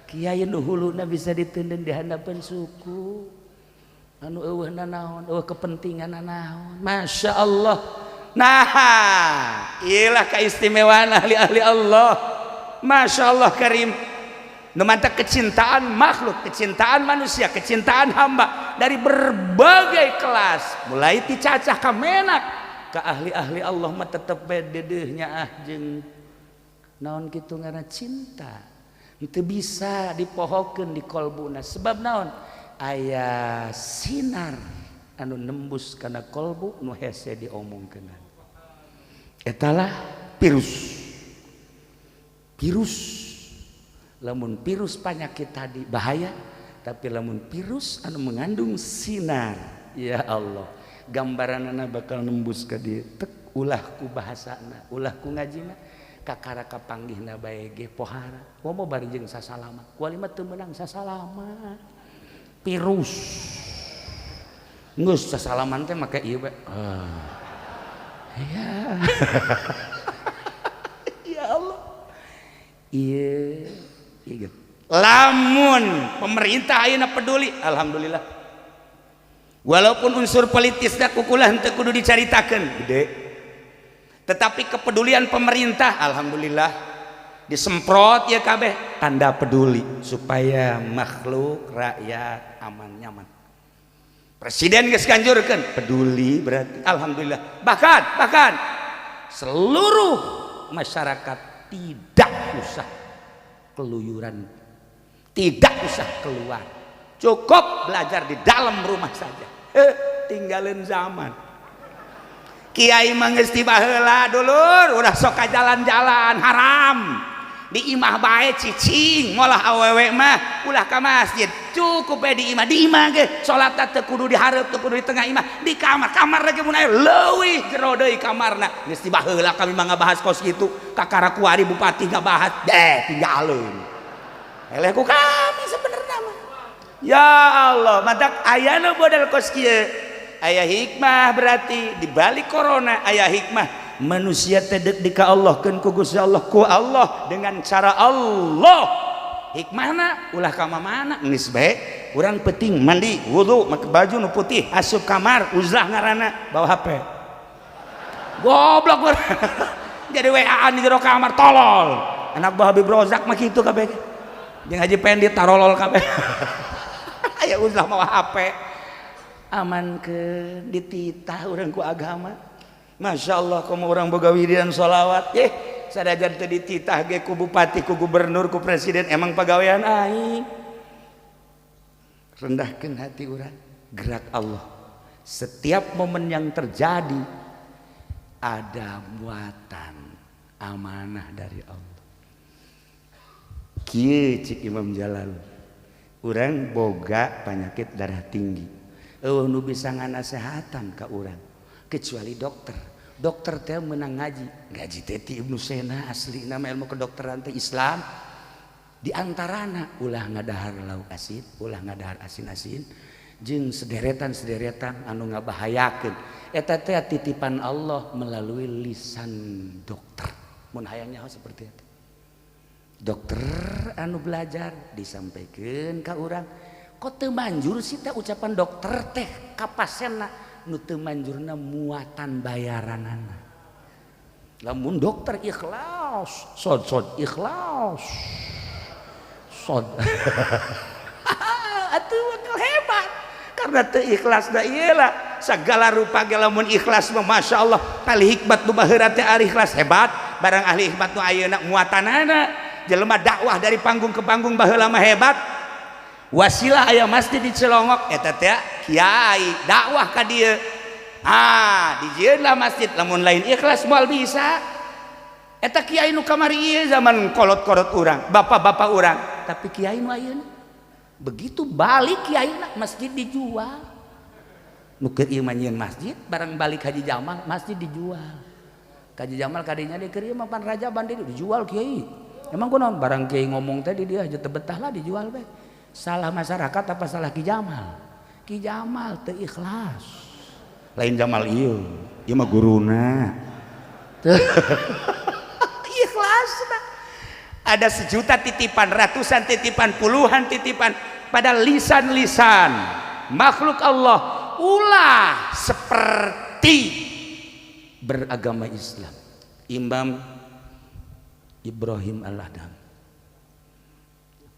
[SPEAKER 1] Kiai nu huluna bisa diteunden di handapeun suku. Anu eueuhna naon, eueuh kepentinganna naon. Masya Allah. Nah, iyalah keistimewaan ahli-ahli Allah. Masya Allah karim. Nu mantak kecintaan makhluk, kecintaan manusia, kecintaan hamba dari berbagai kelas, mulai ti cacah ka menak ka ahli-ahli Allah mah tetep bae dedeuhnya ah jeung naon kitu ngaranna cinta. Teu bisa dipohokeun di kolbuna sebab naon? Aya sinar anu nembus kana kolbu nu hese diomongkeun. Etalah virus. Virus. Lamun virus penyakit tadi bahaya, tapi lamun virus anu mengandung sinar, ya Allah, gambaranana bakal nembus ka dieu. Tek ulah ku bahasana, ulah ku ngajina, kakara kapanggihna bae ge pohara. Komo bari jeung sasalama. Kuali mah teu meunang sasalama. Virus. Geus sasalaman teh make ieu bae. Ya. Ya Allah. Ieu ieu. Lamun pemerintah ayeuna peduli, alhamdulillah. Walaupun unsur politisna kukulah henteu kudu dicaritakeun, gede. Tetapi kepedulian pemerintah alhamdulillah disemprot ya kabeh tanda peduli supaya makhluk rakyat aman nyaman. Presiden geus ganjurkeun peduli berarti alhamdulillah. Bahkan seluruh masyarakat tidak usah keluyuran, tidak usah keluar, cukup belajar di dalam rumah saja. Tinggalin zaman kiai mah geus ti baheula dulur udah sok ka jalan-jalan haram di imah bae cicing molah awewe mah ulah ka masjid cukup bae di imah ge salat teu kudu di hareup teu kudu di tengah imah di kamar kamar lagi mun aya leuwih jero deui kamarna geus ti baheula kami mah ngabahas kos kitu kakara kuari bupati ngabahas deh tinggalin eleh ku kami sebenarnya mah ya Allah matak aya nu model kos kieu aya hikmah berarti di balik corona aya hikmah manusia teh deuk di ka Allah keun ku Gusti Allah ku Allah dengan cara Allah hikmahna ulah ka mana geus bae urang penting mandi wudu make baju nu putih asup kamar uzlah ngaranna bawa HP goblok jadi WA-an di jero kamar tolol anak buah Habib Rozak mah kitu kabeh jeung Haji Pendi tarolol kabeh aya uzlah mawa HP aman ke dititah urang ku agama. Masya Allah komo orang boga wiridan sholawat sadajan teu dititah ge ku bupati ku gubernur ku presiden emang pagawean aing. Rendahkeun hati urang gerak Allah. Setiap momen yang terjadi ada muatan amanah dari Allah. Kieu cik Imam Jalal urang boga penyakit darah tinggi eueuh nu bisa nganasehatan ka urang kecuali dokter. Dokter teh menang ngaji, ngaji teh ti Ibnu Sina asli nama ilmu kedokteran teh Islam. Di antarana ulah ngadahar lauk asin, ulah ngadahar asin-asin, jeung sederetan-sederetan anu ngabahayakeun. Eta teh titipan Allah melalui lisan dokter. Mun hayang nyaho seperti eta. Dokter anu belajar disampaikeun ka urang, kok teu manjur sih teh ucapan dokter teh ka pasienna? Nu teu manjurna muatan bayaranana. Lamun dokter ikhlas, sod-sod ikhlas. Sod. Atuh bakal hebat. Karena teu ikhlas da ieu lah segala rupa ge lamun ikhlas mah masyaallah ahli hikmat nu baheula teh ahli ikhlas hebat, barang ahli hikmat nu ayeuna muatanana jelema dakwah dari panggung ke panggung baheula mah hebat. Wasilah aya masjid di Cilongok eta teh kiai dakwah ka dieu. Ah, dijieunlah masjid lamun lain ikhlas moal bisa. Eta kiai nu kamari ieu zaman kolot-kolot urang, bapak-bapak urang, tapi kiai nu ayeuna begitu balik kiaina masjid dijual. Nu keur ieu mah nyieun masjid, barang balik Haji Jamal masjid dijual. Haji Jamal kadinya di keur ieu mah pan rajaban dijual kiai. Emang kunaon barang kiai ngomong teh di dia aja teu betah lah dijual bae. Salah masyarakat apa salah Ki Jamal? Ki Jamal teu ikhlas.
[SPEAKER 3] Lain Jamal ieu, ieu mah guruna. Ikhlas. Ada sejuta titipan, ratusan titipan, puluhan titipan pada lisan-lisan makhluk Allah, ulah seperti beragama Islam. Imam Ibrahim Al-Adham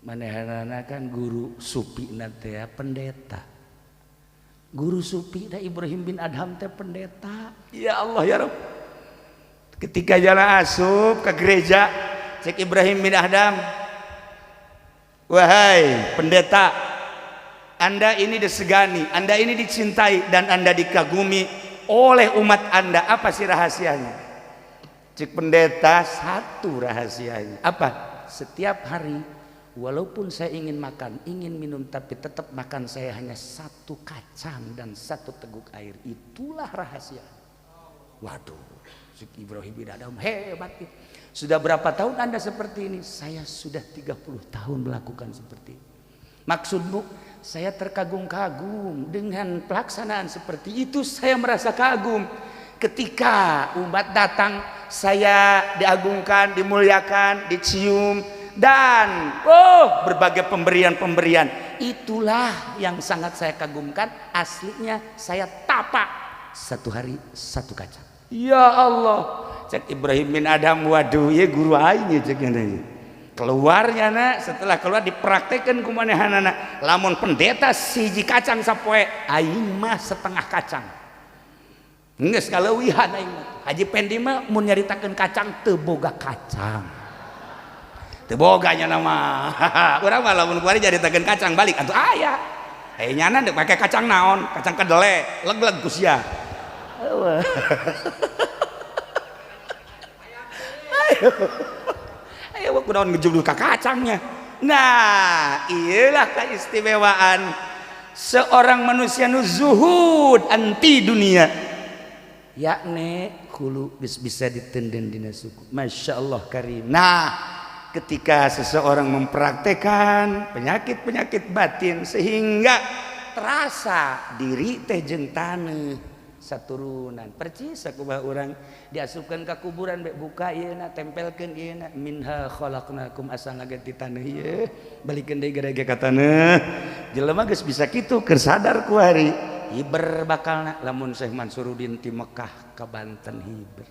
[SPEAKER 3] manehanana kan guru supi teh pendeta, guru supi da Ibrahim bin Adham teh pendeta. Ya Allah ya Rabb, ketika jalan asup ke gereja, cek Ibrahim bin Adham, "Wahai pendeta, Anda ini disegani, Anda ini dicintai, dan Anda dikagumi oleh umat Anda. Apa sih rahasianya?" Cek pendeta, "Satu rahasianya." "Apa?" "Setiap hari walaupun saya ingin makan, ingin minum, tapi tetap makan saya hanya satu kacang dan satu teguk air. Itulah rahasia." Waduh, cek Ibrahim bin Adham, hebat. "Sudah berapa tahun Anda seperti ini?" "Saya sudah 30 tahun melakukan seperti ini." "Maksudmu?" "Saya terkagum-kagum dengan pelaksanaan seperti itu. Saya merasa kagum. Ketika umat datang, saya diagungkan, dimuliakan, dicium, dan oh, berbagai pemberian-pemberian. Itulah yang sangat saya kagumkan. Aslinya saya tapa satu hari satu kacang." Ya Allah, cek Ibrahim bin Adham, waduh ya guru aing cek. Keluarnya nak, setelah keluar dipraktekkan ku manehanana. Lamun pendeta siji kacang sapoe, aing mah setengah kacang. Geus kaleuwihan aing mah. Haji Pendi mah mun nyaritakeun kacang teu boga kacang. Teu boga nya nama. Urang mah lamun kuari nyaritakeun kacang balik atuh aya. Eh, nyana dek pake kacang naon? Kacang kedele, leg-leg ku sia. Ayo. Ayo kunaon ngejublu ka kacangnya. Nah, iyalah keistimewaan seorang manusia nu zuhud anti dunia. Yakni hulu bisa ditenden dina suku. Masya Allah karim. Nah, ketika seseorang mempraktekan penyakit-penyakit batin sehingga terasa diri teh jeung taneuh saturunan, percis sakumaha urang diasupkeun ka kuburan, bek buka ieu na, tempelkeun ieu na, minha khalaqnakum, asalna ge ti taneuh ieu, balikeun deui gede ka taneuh. Jelema geus bisa kitu keur sadar ku hari hiber bakalna. Lamun Syekh Mansuruddin ti Mekah ka Banten hiber,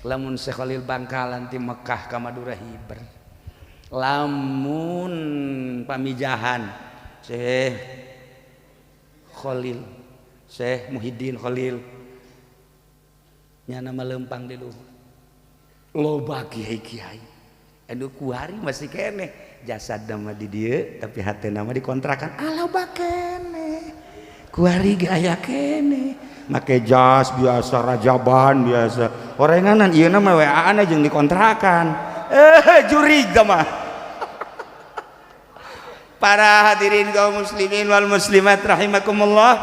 [SPEAKER 3] lamun Syekh Khalil Bangkalan ti Mekah ka Madura hiber, lamun pamijahan Syekh Khalil, Syekh Muhyiddin Khalil nyana melempang di luhur, loba kiai-kiai anu kuari masih keneh jasad nama di dieu tapi hati nama dikontrakan, ah loba keneh kuari ge aya keneh make jas biasa, rajaban biasa, orenganan ieu na mah WA-an jeung dikontrakan, jurig mah. Para hadirin kaum muslimin wal muslimat rahimakumullah,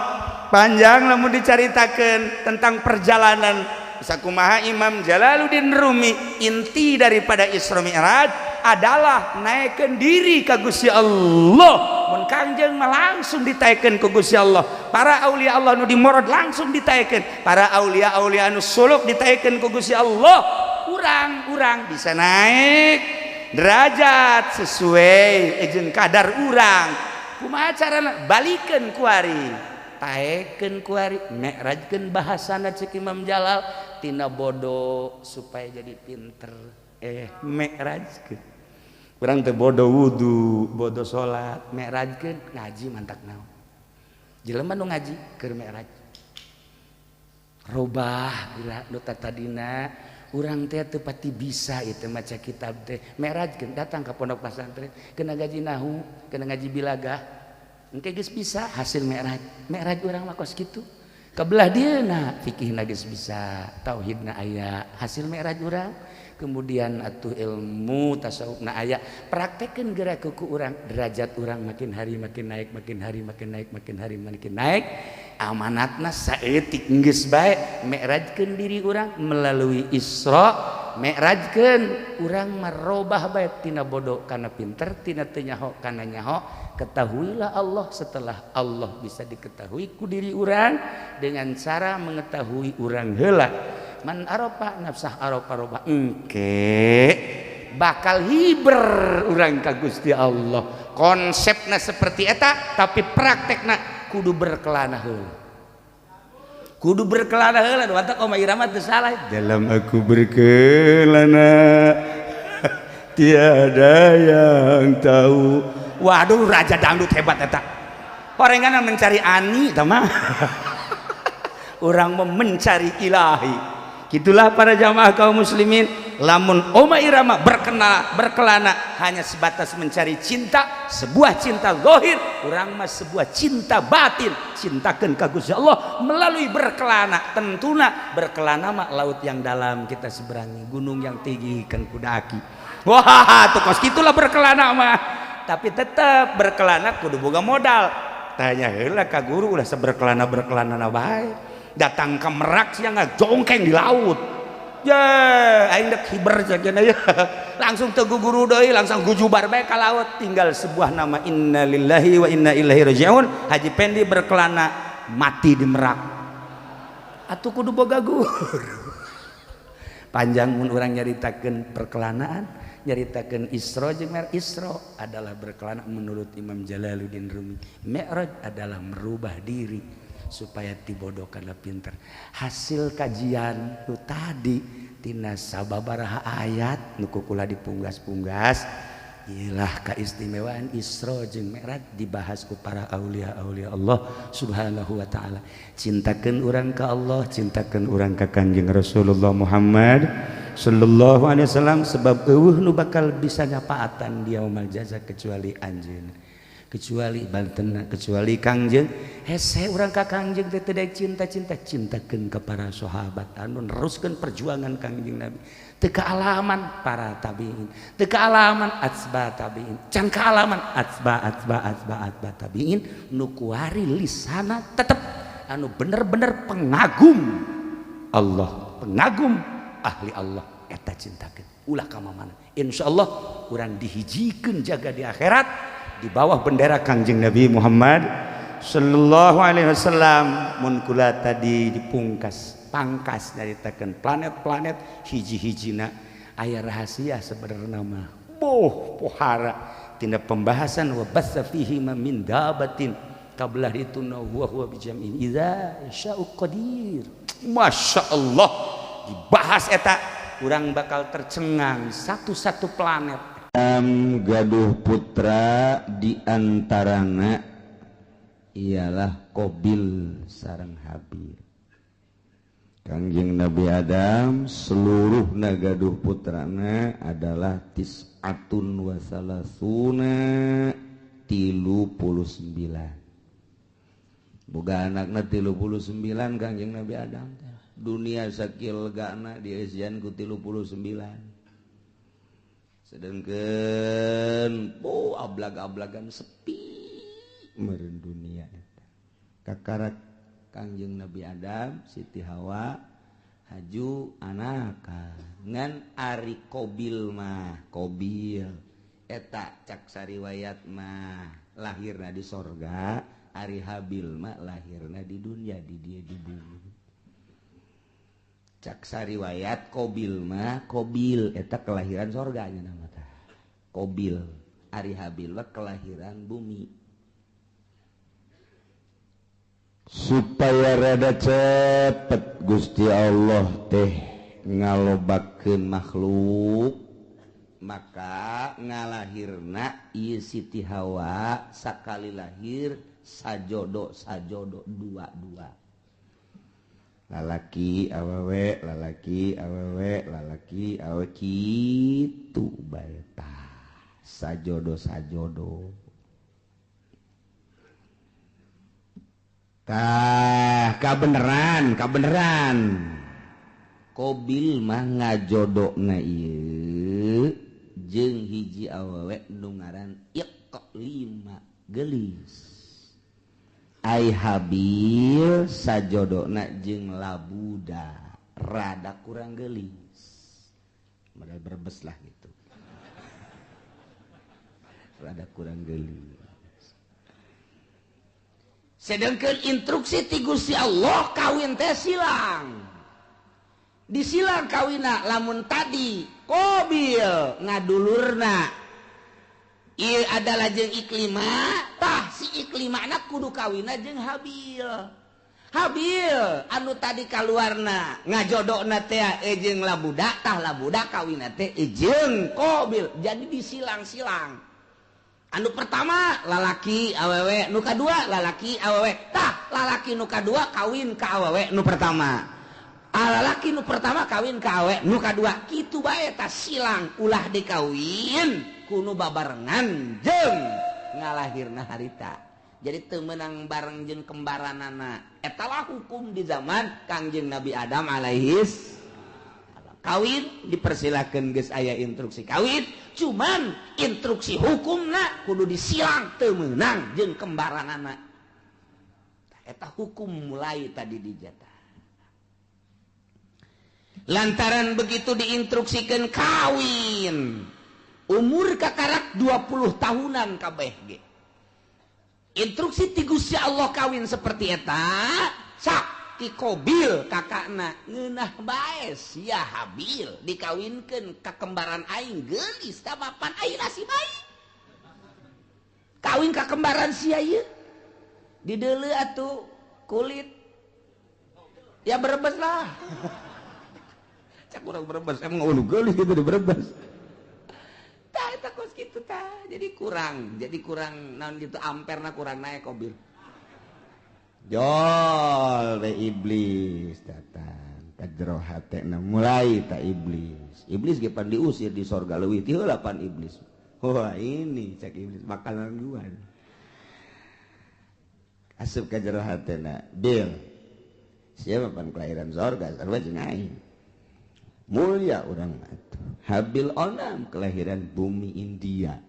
[SPEAKER 3] panjang lamun dicaritakeun tentang perjalanan sakumaha Imam Jalaluddin Rumi. Inti daripada Isra Mi'raj adalah naikkeun diri ka Gusti Allah. Mun Kangjeng mah langsung ditaikeun ku Gusti Allah, para aulia Allah nu dimorod langsung ditaikeun, para aulia-aulia anu suluk ditaikeun ku Gusti Allah. Urang-urang bisa naik derajat sesuai jeung kadar urang. Kumaha carana? Balikeun kuari, taekeun kuari, mi'rajkeun. Bahasana cek Imam Jalal, tina bodoh supaya jadi pinter. Mi'rajkeun urang teh bodoh wudu, bodoh salat, mi'rajkeun ngaji. Mantak naon jelema nu ngaji keur mi'raj, robah gila nu tadina urang teh teu pati bisa itu maca kitab teh. Mi'rajkeun datang ka pondok pesantren, kena gaji nahu, kena ngaji bilagah, engke geus bisa. Hasil mi'raj, mi'raj urang mah kos kitu. Kebelah dieuna fikihna geus bisa, tauhidna aya, hasil mi'raj urang. Kemudian atuh ilmu tasawufna aya, praktekeun geura ku urang, derajat urang makin hari makin naik, makin hari makin naik, makin hari makin naik. Amanatna saeutik geus bae, mi'rajkeun diri urang melalui Isra.
[SPEAKER 1] Mi'rajkeun urang marobah bae tina bodoh kana pinter, tina teu nyaho kana nyaho. Ketahuilah Allah setelah Allah bisa diketahui ku diri urang dengan cara mengetahui urang heula. Man arafa nafsah arafa roba engke bakal hiber urang ka Gusti Allah. Konsepna seperti eta tapi praktekna kudu berkelana heula. Kudu berkelana heula watak Oma Irama teu salah.
[SPEAKER 3] Dalam aku berkelana tiada yang tahu.
[SPEAKER 1] Waduh, raja dangdut hebat eta. Horengan mencari ani tah mah. Urang mencari ilahi. Gitulah para jamaah kaum muslimin. Lamun Oma Irama berkelana hanya sebatas mencari cinta, sebuah cinta zahir, urang mah sebuah cinta batin, cintakeun ka Gusti Allah melalui berkelana. Tentuna berkelana mah laut yang dalam kita seberangi, gunung yang tinggi kan kudaki. Wah, tuh kos gitulah berkelana mah. Tapi tetap berkelana kudu boga modal. Tanya heula ka guru ulah seberkelana berkelana bae. Datang ke Merak sia ngajongkeng di laut. Ya, aing dek hiber saja ya. Langsung teu guru deui, langsung gujubar bae ka laut, tinggal sebuah nama innalillahi wa inna ilaihi rajiun. Haji Pendi berkelana mati di Merak. Atuh kudu boga guru. Panjang mun urang nyaritakeun perkelanaan, nyaritakeun Isra jeung Mi'raj. Isra adalah berkelana menurut Imam Jalaluddin Rumi. Mi'raj adalah merubah diri supaya tibodoh kana pinter. Hasil kajian nu tadi tina sababaraha ayat nu kukula dipunggas-punggas ialah keistimewaan Isra jeung Mi'raj dibahas ku para aulia-aulia Allah Subhanahu wa taala. Cintakeun urang ka Allah, cintakeun urang ka Kanjeng Rasulullah Muhammad sallallahu alaihi wasallam, sebab eueuh nu bakal bisa nyapaatan di yaumul jaza kecuali anjeun, kecuali Banten, kecuali Kangjeng. Hese urang ka Kangjeng teh teu daek cinta-cinta, cintakeun ka para sahabat anu neruskeun perjuangan Kangjeng Nabi. Teu kaalaman para tabiin, teu kaalaman atsba tabiin, can kaalaman atsba atsba atsba atsba tabiin nu kuari lisana tetep anu bener-bener pengagum Allah, pengagum ahli Allah eta cintakeun ulah ka mana. Insyaallah urang dihijikeun jaga di akhirat di bawah bendera Kangjeng Nabi Muhammad sallallahu alaihi wasallam. Mun kula tadi dipungkas pangkas nyaritakeun planet-planet hiji-hijina aya rahasia sebenarnya mah boh pohara tina pembahasan wa bassa fihi ma min dabatin qabla itu huwa huwa bijam'in idza sya'u qadir. Masya Allah dibahas eta urang bakal tercengang satu-satu planet.
[SPEAKER 2] Gaduh putra diantarana ialah Qabil sareng Habil. Kangjeng Nabi Adam seluruh gaduh putrana adalah tis'atun wa salasuna 39. Boga anakna 39 Kangjeng Nabi Adam. Dunia sakil gana dieusian ku 39. Sedangkan oh ablag-ablagan sepi meureun dunia eta. Kakarak Kangjeng Nabi Adam, Siti Hawa haju anaka ngan ari Qabil mah, Qabil eta cak sariwayat mah lahirna di sorga, ari Habil mah lahirna di dunia, di dia di bumi. Cak sariwayat Qabil mah, Qabil eta kelahiran sorga nya nama tah. Qabil, ari Habil mah kelahiran bumi. Supaya rada cepet Gusti Allah teh ngalobakeun makhluk, maka ngalahirna ieu Siti Hawa sakali lahir sajodo sajodo dua-dua. Lalaki awewe, lalaki awewe, lalaki awewe kitu bae tah. Sajodo sajodo. Tah kabeneran, kabeneran. Qabil mah ngajodona ieu jeung hiji awewe nu ngaran Iqlima geulis. Ai Habil sajodona jeung Labuda rada kurang geulis. Modal Brebes lah gitu. Rada kurang geulis. Sedangkan instruksi ti Gusti Allah kawin teh silang. Disilang kawina, lamun tadi Kobil ngadulurna ieu adalah jeung Iklima, tah si Iklima na kudu kawina jeung Habil. Habil anu tadi kaluarna ngajodokna teh jeung Labuda, tah Labuda kawina teh jeung Kobil. Jadi disilang-silang. Anu pertama lalaki awewe, nu kadua lalaki awewe, tah lalaki nu kadua kawin ka awewe nu pertama. Lalaki nu pertama kawin ka awewe nu kadua, kitu bae tah silang, ulah dikawin kuno babarengan jeung ngalahirna harita. Jadi teu meunang bareng jeung kembaranana. Eta lah hukum di zaman Kangjeng Nabi Adam alaihis. Kawin dipersilakan, geus aya instruksi kawin, cuman instruksi hukumna kudu disilang, teu meunang jeung kembaranana. Eta hukum mulai tadi dijatah. Lantaran begitu diinstruksikan kawin, umur kakarak 20 tahunan kabeh ge. Instruksi ti Gusti Allah kawin seperti eta, sak ti Kobil kakakna ngeunah bae sia Habil dikawinkeun ka kembaran aing geulis, tah mapan aing nasib aing. Kawin ka kembaran sia ieu. Dideuleu atuh kulit. Ya Brebes lah. Cak urang Brebes emang ulu geulis gitu di Brebes. Tah eta kos kitu tah. Jadi kurang naon gitu, amperna kurang naik Kobil. Jol we iblis datang ka jero hatena, mulai tak iblis. Iblis ge pan diusir di sorga, leuwih ti heula pan iblis. Wah, ini cek iblis makanan gua. Asup ka jero hatena, Bil. Siapa pan kelahiran sorga, sarua jeung aing. Mulia urang atuh. Habil onam kelahiran bumi India.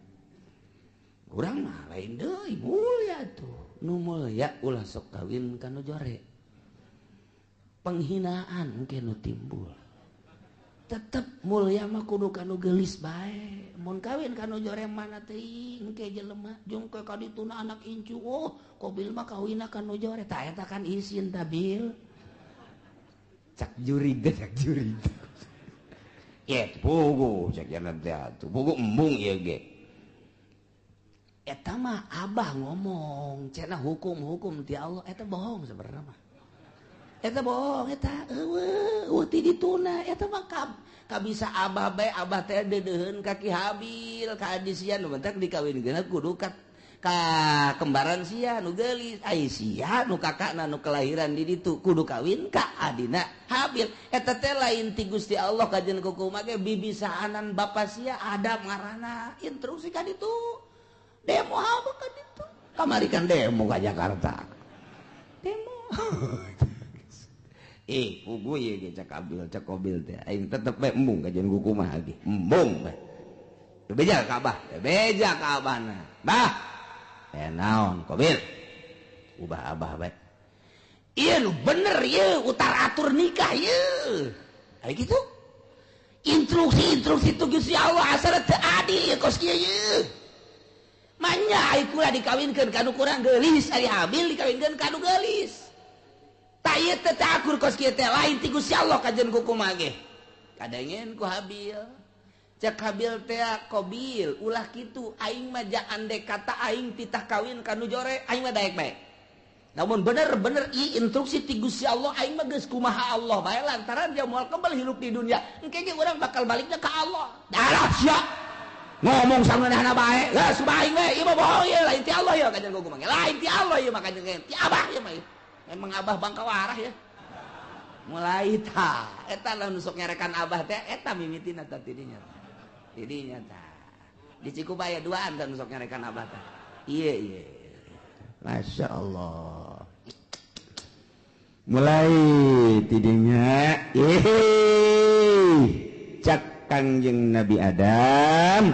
[SPEAKER 2] Urang mah lain deui, mulia tuh. Nu mulia ulah sok kawin ka nu jore. Penghinaan engke nu timbul. Tetep mulia mah kudu ka nu geulis bae. Mun kawin ka nu jore mana teuing engke jelema jeung ke ka dituna anak incu. Oh, Kobil mah kawinna ka nu jore. Tah eta kan isin ta, Bil. Cak jurig teh, cak jurig. Ye, pugu cek jalan teh atuh. Pugu embung ieu ge. Eta mah abah ngomong, cenah hukum-hukum ti Allah, eta bohong sebenarnya mah. Eta bohong eta, eueuh, eueuh ti dituna, eta mah kabisa abah bae, abah teh deudeuheun ka Ki Habil, ka adi sia nu bentak dikawinkeun kudu ka kembaran sia nu geulis, ai sia nu kakakna nu kelahiran di ditu kudu kawin ka adina Habil. Eta teh lain ti Gusti Allah kajen kukumaha ge, bibisaanan bapa sia Adam ngaranna, instruksi ka ditu. Demo apa ka ditu? Kamari kan demo ka Jakarta. Demo. Eh, pugu ieu ge cak Abil, cak Kobil teh. Aing tetep bae embung kajian kukumaha ge. Embung bae. Bebeja ka abah, bebeja ka abahna. Bah. Eh naon Kobil? Ubah abah bae. Ieu nu bener ieu utar atur nikah ieu. Ari kitu? Instruksi-instruksi tu Gusti Allah asal teu adil ieu kos kieu ieu. Manya ai kula dikawinkeun ka nu kurang geulis, ari Habil dikawinkeun ka nu geulis. Tah ieu teh teu akur kos kieu teh, lain ti Gusti Allah kajen kukumaha ge. Kadengen ku Habil. Cek Habil teh, Kobil, ulah kitu, aing mah ja andek kata aing titah kawin ka nu jore, aing mah daek bae. Namun bener-bener ieu instruksi ti Gusti Allah, aing mah geus kumaha Allah bae, lantaran dia moal kebel hirup di dunia. Engke ge urang bakal baliknya ka Allah. Darah sia. Ngomong sangeunahna bae, geus aing we, ieu mah bohong ieu, lain ti Allah ieu kajen kukumaha. Lain ti Allah ieu mah kajen ti abah ieu mah. Emang abah bangka warah ya. Mulai ta, eta lah nu sok nyarekan abah teh eta mimitina tah tidinya. Tidinya tah. Di Cikubaya duaan tah nu sok nyarekan abah teh. Iya iya. Masya Allah. Mulai tidinya, ih, cak Kangjeng Nabi Adam.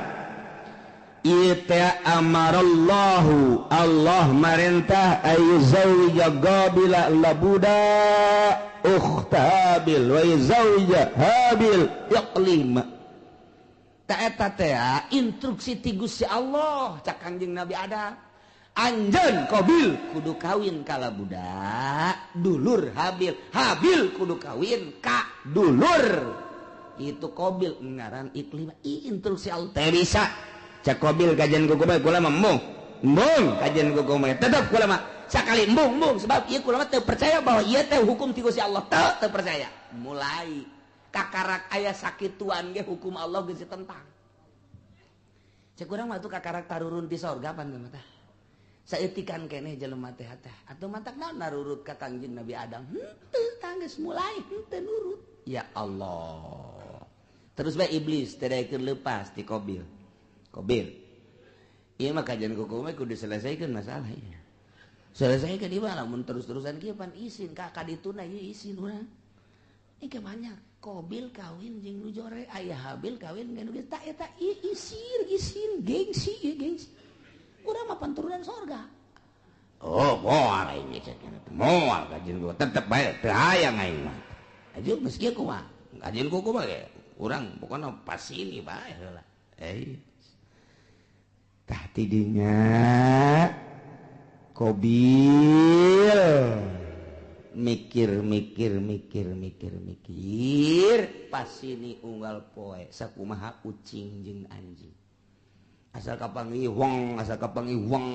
[SPEAKER 2] Ieu teh amarallahu, Allah marentah ayyuzawija Qabila Labuda ukhta Habil wa yuzawija Habil Iqlima. Ta eta teh instruksi ti Gusti Allah cak Kangjeng Nabi Adam. Anjeun Qabil kudu kawin kala budak dulur Habil, Habil kudu kawin ka dulur itu Qabil ngaran Iklimah. Instruksi Allah teh bisa cak Qabil kajian kuku bae kula mah embung embung kajian kuku bae tetep kula mah sakali embung embung sebab ieu kula mah teu percaya bahwa ieu teh hukum ti Gusti Allah, teu percaya. Mulai kakarak aya sakituan ge hukum Allah geus ditentang. Cek urang mah tuh kakarak tarurun di sorga pan mah tah. Saeutikan keneh jelema teh teh atuh mantak naon narurut ka Kangjeng Nabi Adam. Henteu tanggeus mulai henteu nurut. Ya Allah. Terus bae iblis teu daekeun leupas ti Qabil. Qabil. Ieu mah kajian kuku mah kudu diselesaikan masalah ieu. Selesaikan ieu mah lamun terus-terusan kieu pan isin ka kadituna ieu isin urang. Ini banyak Qabil kawin jeung nu jore, aya Habil kawin jeung nu geus tak eta isin isin gengsi ieu gengsi. Urang mah panturunan sorga. Oh, moal aing cek moal kajian gua tetep bae teu hayang aing mah. Aja geus kieu kumaha? Kajian kuku mah ge urang pokona pas ini bae heula. Tah tidinya Qabil mikir mikir mikir mikir mikir pas ini unggal poe sakumaha ucing jeung anjing. Asal kapanggih wong, asal kapanggih wong,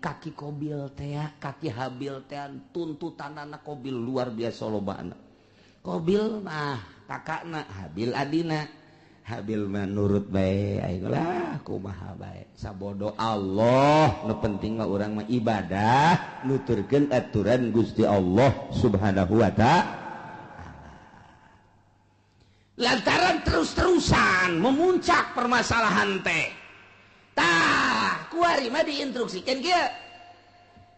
[SPEAKER 2] kaki Qabil teh, kaki Habil teh tuntutanana Qabil luar biasa lobana. Qabil mah kakakna, Habil adina. Habil mah nurut bae aing lah kumaha bae. Sabodo Allah, nu penting mah urang mah ibadah, nuturkeun aturan Gusti Allah Subhanahu wa ta'ala. Lantaran terus-terusan memuncak permasalahan teh. Tah, kuari mah diinstruksikan kieu.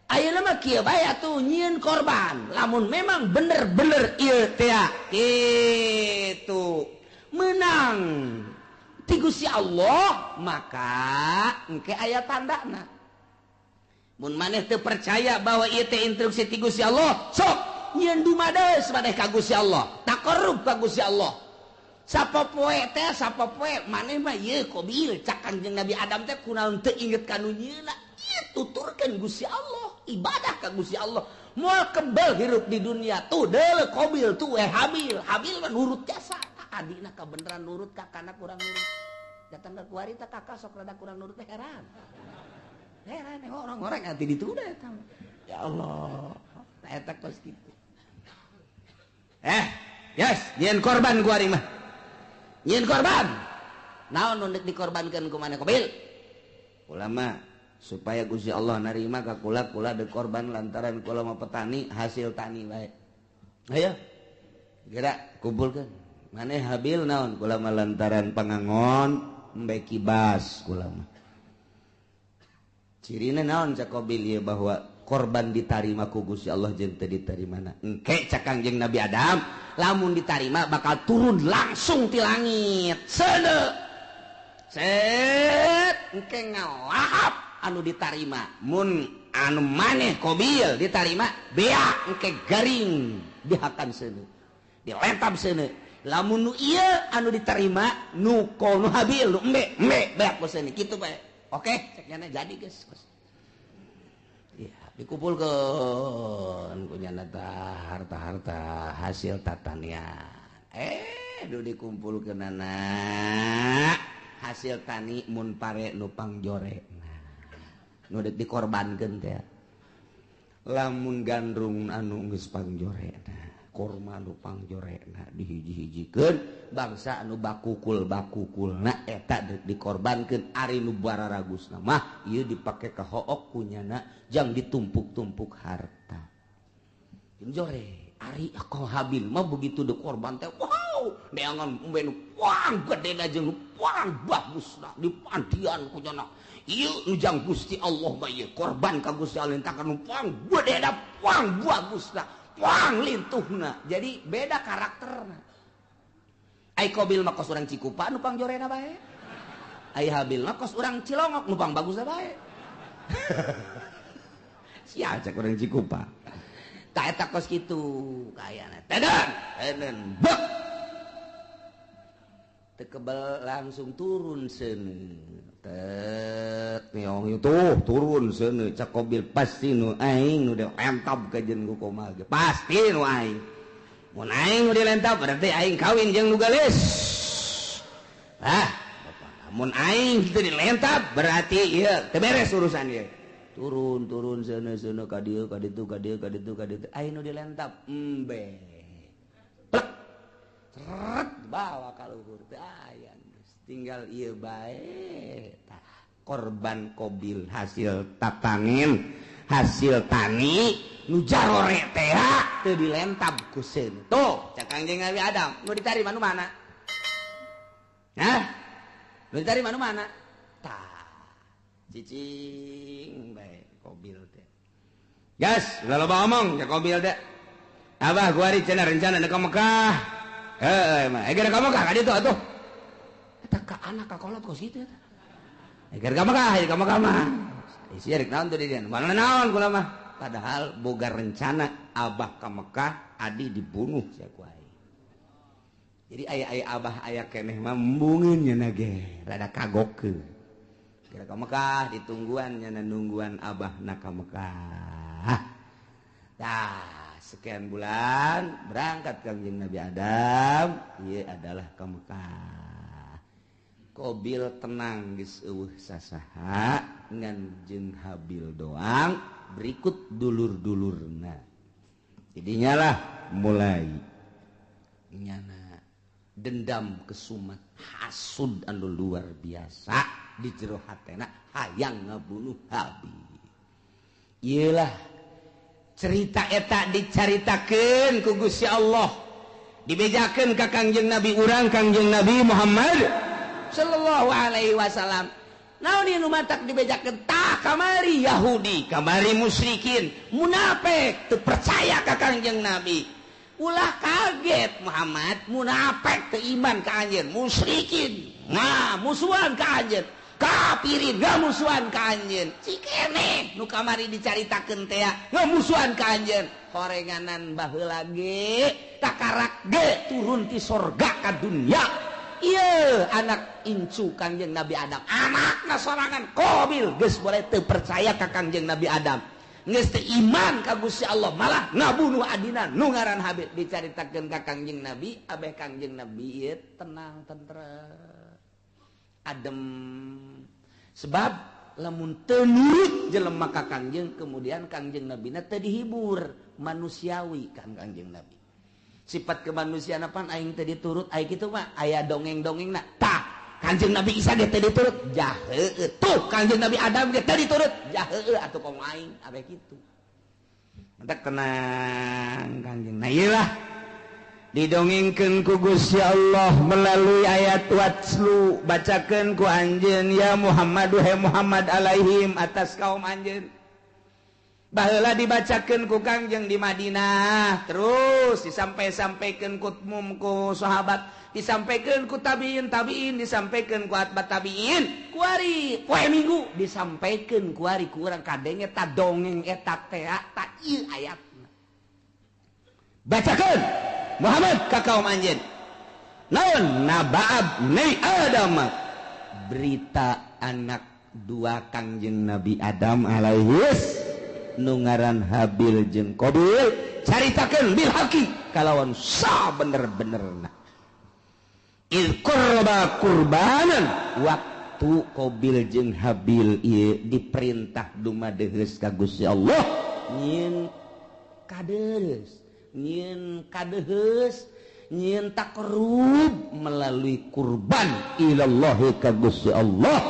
[SPEAKER 2] Ayeuna mah kieu bae atuh nyieun korban. Lamun memang bener-bener ieu teh kitu menang ti Gusti Allah, maka engke aya tandana. Mun maneh teu percaya bahwa ieu teh instruksi ti Gusti Allah, sok nyieun dumades maneh ka Gusti Allah, taqarrub ka Gusti Allah. Sapopoe teh sapopoe maneh mah ieu Qabil cak Kangjeng Nabi Adam teh kunaon teu inget ka nu nyieuna. Ieu tuturkeun Gusti Allah, ibadah ka Gusti Allah. Moal kebel hirup di dunia tuh deuleu Qabil tuh Habil. Habil mah nurut jasa. Adina kabeneran nurut kakana kurang nurut. Datang ke kuari teh kakak sok rada kurang nurut teh heran. Heran orang-orang ati ditunda eta. Ya Allah, tah eta kos kitu. Yes, nyieun korban kuari mah. Nyieun korban. Naon nu deuk dikorbankeun ku maneh Qabil? Ulama supaya Gusti Allah narima ka kula, kula deuk korban lantaran kula mah petani hasil tani bae. Ayo. Geura kumpulkeun. Maneh Habil naon kula mah lantaran pangangon embe kibas kula mah. Cirina naon cak Qabil ieu bahwa korban ditarima ku Gusti Allah jeung teu ditarimana. Engke cak Kangjeng Nabi Adam lamun ditarima bakal turun langsung ti langit. Seuneu. Set engke ngalahap anu ditarima. Mun anu maneh Qabil ditarima beak engke garing dihakan seuneu. Diletap seuneu. Lamun nu ieu anu diterima nu nu Habil nu embe embe beak seuneu kitu bae. Oke, cek nyana jadi geus. Ya, dikumpulkeun ku nyana tah harta-harta hasil tatanian. Nu dikumpulkeunana hasil tani mun pare nu pangjorena. Nu deuk dikorbankeun teh. Lamun gandrung anu geus pangjorena, korma nu pangjorena dihiji-hijikeun bangsa anu bakukul-bakukulna eta deuk dikorbankeun ari nu bararagusna mah ieu dipake ka hook ku nyana jang ditumpuk-tumpuk harta. Jeung jore ari ka Habil mah begitu deuk korban teh wow neangan embe nu puang gedena jeung nu puang bagusna dipandian ku nyana. Ieu nu jang Gusti Allah mah ieu korban ka Gusti Allah takan nu puang gedena puang bagusna puang lintuhna. Jadi beda karakterna. Ai Qabil mah kos urang Cikupa nu pangjorena bae. Ai Habil mah kos urang Cilongok nu pang bagusna bae. Sia cek urang Cikupa. Tah eta kos kitu kayana. Teden, teden bek. Teu kebel langsung turun seuneu. Tet nyong tuh turun seuneu cak Qabil pasti nu aing nu dilentap kajeun ku Komal ge. Pasti nu aing. Mun aing nu dilentap berarti aing kawin jeung nu geulis. Ah, mun aing teu dilentap berarti ieu teu beres urusan ieu. Turun turun seuneu seuneu ka dieu ka ditu ka dieu ka ditu ka ditu aing nu dilentap embe. Plek. Seret bawa ka luhur teu aya geus tinggal ieu bae. Tah korban Qabil hasil tatangin hasil tani nu jarore teh teu dilentap ku seuneu. Tuh cak Kangjeng Nabi Adam nu ditarima nu mana? Hah? Nu ditarima nu mana? Tah cicing bae Qabil teh. Gas, ulah loba omong cak Qabil teh. Abah gua ari cenah rencana deuk ka Mekah. Heuh mah, geus ka Mekah ka ditu atuh. Eta ka anak ka kolot kos kitu eta. Geus ka Mekah, ka Mekah mah. Isi rek naon tuh di dieu? Mana naon kula mah. Padahal boga rencana abah ka Mekah, adi dibunuh sia ku aing. Jadi aya-aya abah aya keneh mah embungeun nya ge, rada kagokeun. Kira ka Mekah ditungguan nya nungguan abah na ka Mekah. Tah, sekian bulan berangkat Kangjeng Nabi Adam, ieu adalah ka Mekah. Qabil tenang geus eueuh sasaha ngan jeung Habil doang, berikut dulur-dulurna. Jadinya lah mulai nyana dendam kesumat hasud anu luar biasa di jero hatena hayang ngabunuh Habil. Iyalah cerita eta dicaritakeun ku Gusti Allah, dibejakeun ka Kangjeng Nabi urang Kangjeng Nabi Muhammad sallallahu alaihi wasallam. Naon ieu nu matak dibejakeun? Tah kamari Yahudi, kamari musyrikin, munafik teu percaya ka Kangjeng Nabi. Ulah kaget Muhammad, munafik teu iman ka anjeun, musyrikin nah musuhan ka anjeun, kafirin ngamusuhan ka anjeun. Cikene nu kamari dicaritakeun teh ngamusuhan ka anjeun. Horenganan baheula ge takarak ge turun ti sorga ka dunya. Ieu anak incu Kangjeng Nabi Adam, anakna sorangan Qabil geus boleh teu percaya ka Kangjeng Nabi Adam. Geus teu iman ka Gusti Allah, malah ngabunuh adina nu ngaran Habil. Dicaritakeun ka Kangjeng Nabi, abeh Kangjeng Nabi ieu tenang tentrem adem. Sebab lamun teu nurut jelema ka Kangjeng, kemudian Kangjeng Nabina teu dihibur, manusiawi kan Kangjeng Nabi. Sifat kemanusiaan apaan aing teu diturut, aing kitu mah aya dongeng-dongengna. Tah, Kangjeng Nabi Isa ge teu diturut, jaheueuh. Tuh Kangjeng Nabi Adam ge teu diturut, jaheueuh atuh komo aing abeh kitu. Mentak tenang Kangjeng. Nah ieu lah didongengkeun ku Gusti Allah melalui ayat watslu, bacakeun ku anjeun ya Muhammad he Muhammad alaihim atas kaum anjeun. Baheula dibacakeun ku Kangjeng di Madinah, terus disampai-sampaikeun ku mum ku sahabat, disampaikeun ku tabiin tabiin, disampaikeun ku atba tabiin, kuari poe Minggu disampaikeun kuari ku urang kadenge ta dongeng eta teh ta ieu ayatna. Bacakeun Muhammad ka kaum anjeun. Naon nabaab ni Adam, berita anak dua Kangjeng Nabi Adam alaihis nu ngaran Habil jeung Qabil, caritakeun bil haqi kalawan sa bener-benerna. Il qurba qurbanan, waktu Qabil jeung Habil ieu diperintah dumadeheus ka Gusti Allah nyieun kadeus, nyieun kadeheus, nyieun takrub melalui kurban ilallahi ka Gusti Allah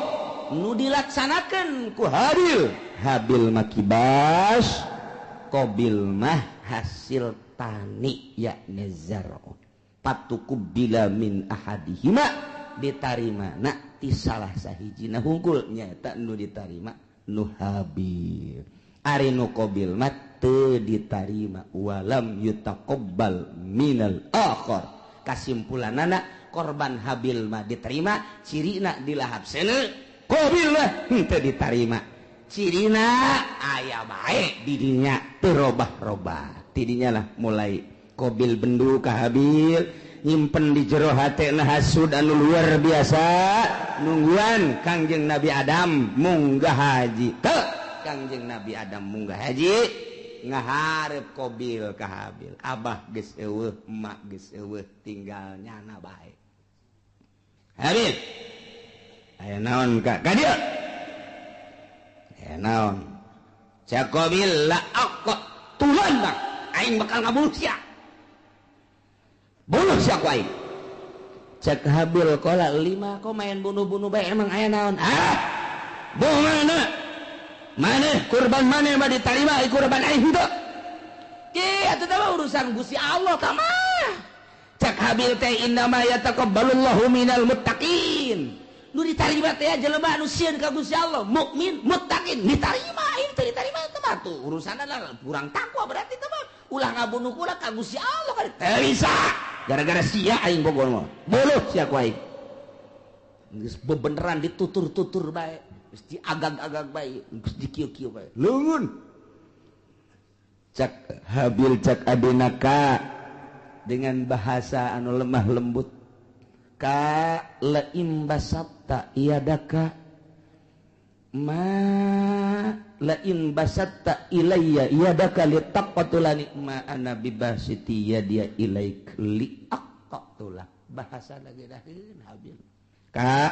[SPEAKER 2] nu dilaksanakeun ku Habil. Habil mah kibas, Qabil mah hasil tani yakni zar'un. Patuqubila min ahadihima, ditarima na ti salah sahijina hungkul nyaeta nu ditarima nu Habil. Ari nu Qabil mah teu ditarima, walam yutaqabbal minal akhar. Kasimpulanana korban Habil mah diterima, cirina dilahap seuneu, Qabil mah henteu ditarima. Cirina aya bae di dinya teu robah-robah. Tidinya lah mulai Qabil bendu ka Habil, Nyimpen di jero hatena hasud anu luar biasa nungguan Kangjeng Nabi Adam munggah haji. Teu Kangjeng Nabi Adam munggah haji ngaharep Qabil ka Habil. Abah geus eueuh, emak geus eueuh, tinggal nyana bae. Habil. Aya naon ka? Ka dieu. Aya naon? Cak Qabil la aqtulan bang. Aing bakal ngabunuh sia. Bunuh sia ku aing. Cak Habil qala lima kok main bunuh-bunuh bae emang aya naon? Ah! Bunuh mana? Maneh kurban maneh mah ditarima kurban aing henteu. Ki atuh teh urusan Gusti Allah tah mah. Cak Habil teh innama yataqabbalullahu minal muttaqin. Nu ditarima teh jelema anu sieun ka Gusti Allah, mukmin, muttaqin, ditarima aing teh ditarima teh mah tuh urusanna kurang takwa berarti teh mah. Ulah ngabunuh kula ka Gusti Allah kan teu bisa. Gara-gara sia aing bogor mah. Buluh sia ku aing. Geus bebeneran ditutur-tutur bae, geus diagag-agag bae, geus dikieu-kieu bae. Leungeun. Cak Habil cak adina ka dengan bahasa anu lemah lembut. Ka laim basatta iadaka ma lain basatta ilayya yadaka litaqtulani ma ana bibasiti yadia ilaik liaqtula. Bahasa lagi daheun Habil. Ka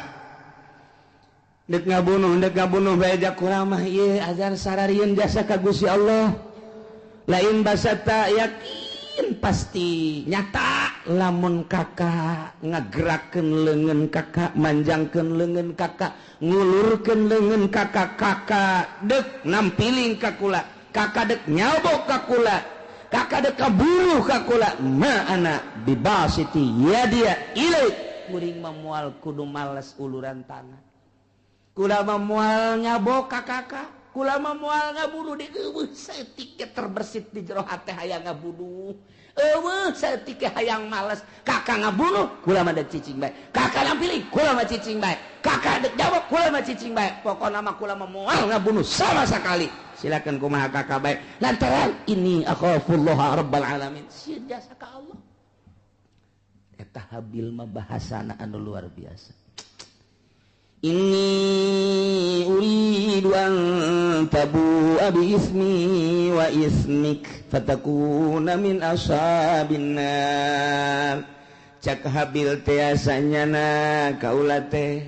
[SPEAKER 2] dek ngabunuh bae jak kurang mah ieu ajar sararieun jasa ka Gusti Allah. Lain basatta yakin pasti nyata lamun kakak ngagerakeun leungeun kakak, manjangkeun leungeun kakak, ngulurkeun leungeun kakak, kakak dek nampiling ka kula, kakak dek nyabok ka kula, kakak dek kaburuh ka kula, ma ana bibasiti yadia ilaik. Kuring mah moal kudu males uluran tangan, kula mah moal nyabok ka kakak, kula mah moal ngabunuh di eueuh saeutik terbersit di jero hate hayang ngabunuh. Eueuh saeutik hayang males, kakak ngabunuh kula mah dek cicing bae, kakak nampiling kula mah cicing bae, kakak dek jawab kula mah cicing bae, pokona mah kula mah moal ngabunuh sama sekali. Silakan kumaha kakak bae lantaran ini akhafullaha rabbal alamin, sieun jasa ka Allah. Eta Habil mah bahasana anu luar biasa. Inni uridu an tabu'a bi ismi wa ismik fatakuna min ashabin nar. Cak Habil teh asanyana kaula teh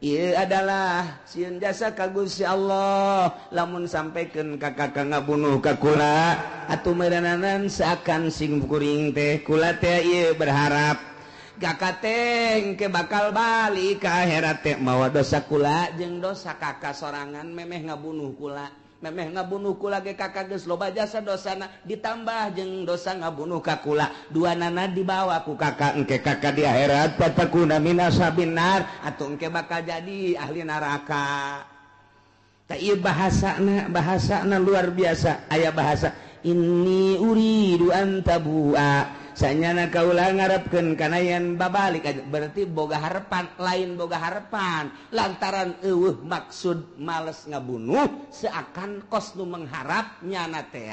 [SPEAKER 2] ieu adalah sieun jasa ka Gusti Allah lamun sampaikan ka kakak ngabunuh ka kula atuh meureunanan seakan sing kuring teh kula teh ieu berharap kakak teh ke bakal balik ke akhirat teh mawa dosa kula jeung dosa kakak sorangan memeh ngabunuh kula, memeh ngabunuh kula ge kakak geus loba jasa dosana ditambah jeung dosa ngabunuh ka kula, dua nana dibawa ku kakak engke kakak di akhirat fatakuna min ashabin nar atuh engke bakal jadi ahli neraka. Tah ieu bahasana, bahasana luar biasa. Aya bahasa inni uridu an tabu'a sanyana kaula ngarepkeun kana yen babalik, berarti boga harapan, lain boga harapan lantaran eueuh maksud males ngabunuh seakan kos nu mengharap nyana teh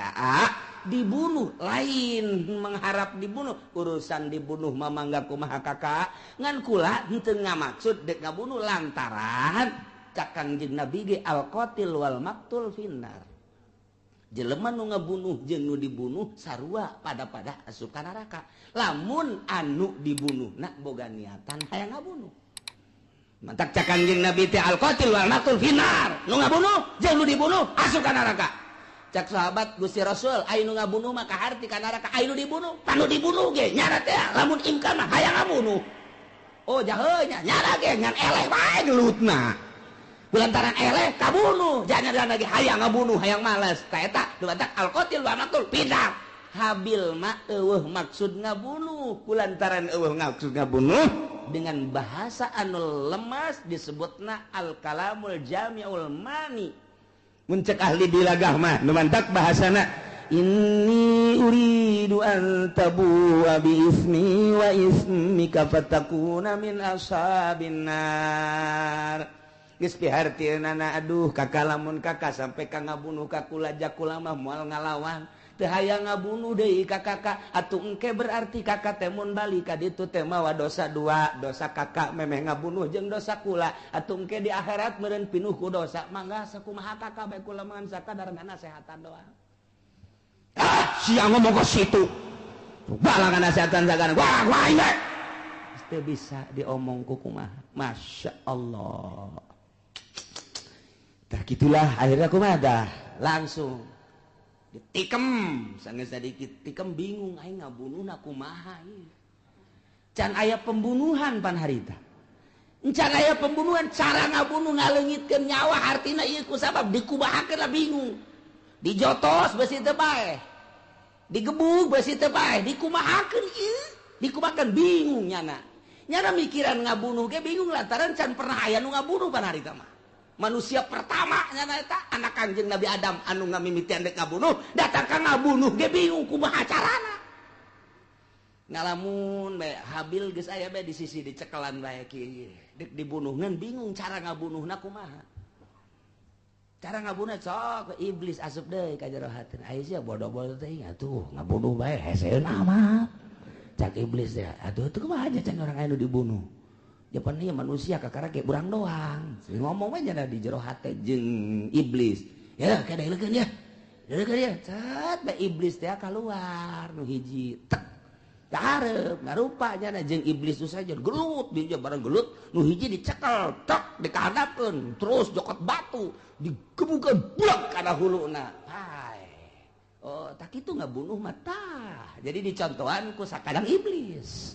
[SPEAKER 2] dibunuh, lain mengharap dibunuh, urusan dibunuh mah mangga kumaha kakak ngan kula henteu ngamaksud dek ngabunuh lantaran cak Kangjeng Nabi ge al qatil wal maqtul finnar. Jelema nu ngabunuh jeung nu dibunuh sarua pada-pada asup ka neraka. Lamun anu dibunuh na boga niatan hayang ngabunuh. Mantak cak Kangjeng Nabi teh al qatil wal maqtul finnar. Nu ngabunuh jeung nu dibunuh asup ka neraka. Cak sahabat Gusti Rasul aya nu ngabunuh mah kaharti ka neraka, aya nu dibunuh panu dibunuh ge nyara teh lamun imkan mah hayang ngabunuh. Oh jahe nya nyara ge ngan eleh bae gelutna. Lantaran eleh kabunuh, jangan lagi hayang ngabunuh, hayang males. Ta eta dumantak al-qatil wa maqtul pindah. Habil mah eueuh maksud ngabunuh, kulantaran eueuh maksud ngabunuh dengan bahasa anu lemas disebutna al-kalamul jami'ul mani. Mun cek ahli bilagah mah dumantak bahasana inni uridu an tabu'a bi ismi wa ismika fatakuna min ashabin nar. Geus pihartieunana aduh kakak lamun kakak sampai ka ngabunuh ka kula jakula mah moal ngalawan. Teu hayang ngabunuh deui ka kakak. Atuh engke berarti kakak teh mun balik ka ditu teh mawa dosa dua, dosa kakak memeh ngabunuh jeung dosa kula. Atuh engke di akhirat meureun pinuh ku dosa. Mangga sakumaha kakak bae kula mah sakadar nasehatan doang. Ah, sia ngomong ke situ. Balangan nasehatan sagana. Wah, wah, wah. Teu bisa diomong ku kumaha. Masya Allah. Tah gitulah akhirnya kumaha dah langsung ditikem sanggeus sadikit tikem bingung aing ngabunuhna kumaha ieu. Can aya pembunuhan pan harita. Can aya pembunuhan cara ngabunuh ngaleungitkeun nyawa artina ieu ku sabab dikumahakeun lah bingung. Dijotos beusi teu paeh. Digebug beusi teu paeh, dikumahakeun ieu, dikumahakeun bingung nyana. Nyana mikiran ngabunuh ge bingung lantaran can pernah aya nu ngabunuh pan harita mah. Manusia pertama nyana eta anak Kangjeng Nabi Adam anu ngamimitian dek ngabunuh, datang ka ngabunuh ge bingung kumaha carana. Ngalamun bae Habil geus aya bae di sisi dicekelan bae kieu. Dek dibunuh ngan bingung cara ngabunuhna kumaha. Cara ngabunuh sok iblis asup deui ka jero hatina. Aya sia bodoh-bodoh teh atuh ngabunuh bae heseuna mah. Cak iblis ya, aduh itu kumaha aja can orang anu dibunuh. Japan ieu manusia kakara ge urang doang. Ngomong aja di jero hate jeung iblis. Ya kada leukeun ya. Leukeun ya. Cet bae iblis teh kaluar nu hiji tek. Kahareup ngarupa nya jeung iblis tu saja gelut dia bareng gelut nu hiji dicekel tek dikahandapkeun terus jokot batu digebukeun buak kana huluna. Pae. Oh, tak itu ngabunuh mata. Jadi dicontohan ku sakadang iblis.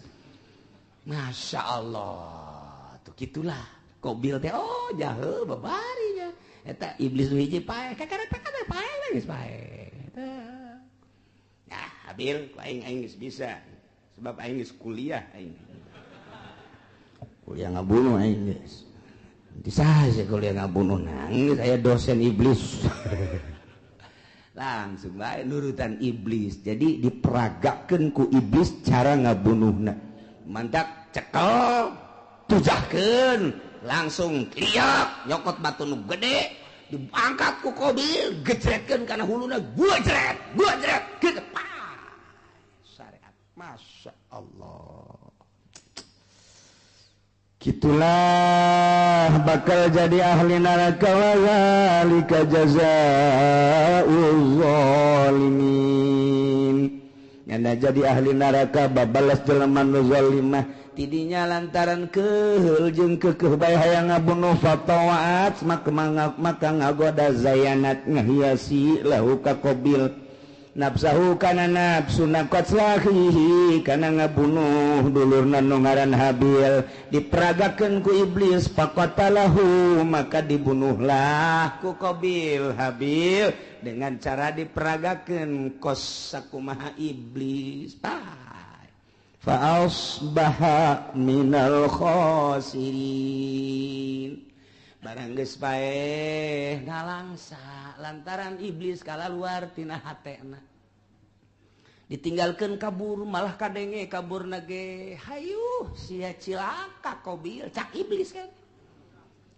[SPEAKER 2] Masya Allah, tuh gitulah. Kobil teh, oh jahe babarinya. Eta iblis nu hiji pae, kakara takana pae geus pae. Eta. Nah, Habil, aing aing geus bisa. Sebab aing geus kuliah aing. Kuliah ngabunuh aing geus. Bisa sih kuliah ngabunuh nangis aya dosen iblis. Langsung bae nurutan iblis. Jadi diperagakeun ku iblis cara ngabunuhna. Mantak cekel, tujahkeun, langsung liak, nyokot batu nu gede, diangkat ku Kobil, gejretkeun kana huluna, gua jret, gitu. Pah. Syariat. Masya Allah.
[SPEAKER 3] Gitulah bakal jadi ahli neraka wa zalika jazaa'uz zalimin. Nyana jadi ahli neraka babalas jelema nu zalimah tidinya lantaran keheul jeung keukeuh bae hayang ngabunuh fatawaat maka ngagoda zayanat ngahiasi lahu ka Qabil nafsahu kana nafsu naqatlahihi kana ngabunuh dulurna nu ngaran Habil diperagakeun ku iblis faqatalahu maka dibunuhlah ku Qabil Habil dengan cara diperagakeun kos sakumaha iblis fa asbaha minal khasirin. Barang geus paeh ngalangsa lantaran iblis kalaluar tina hatena ditinggalkeun kabur malah kadenge kaburna ge hayuh sia cilaka Qabil cak iblis kan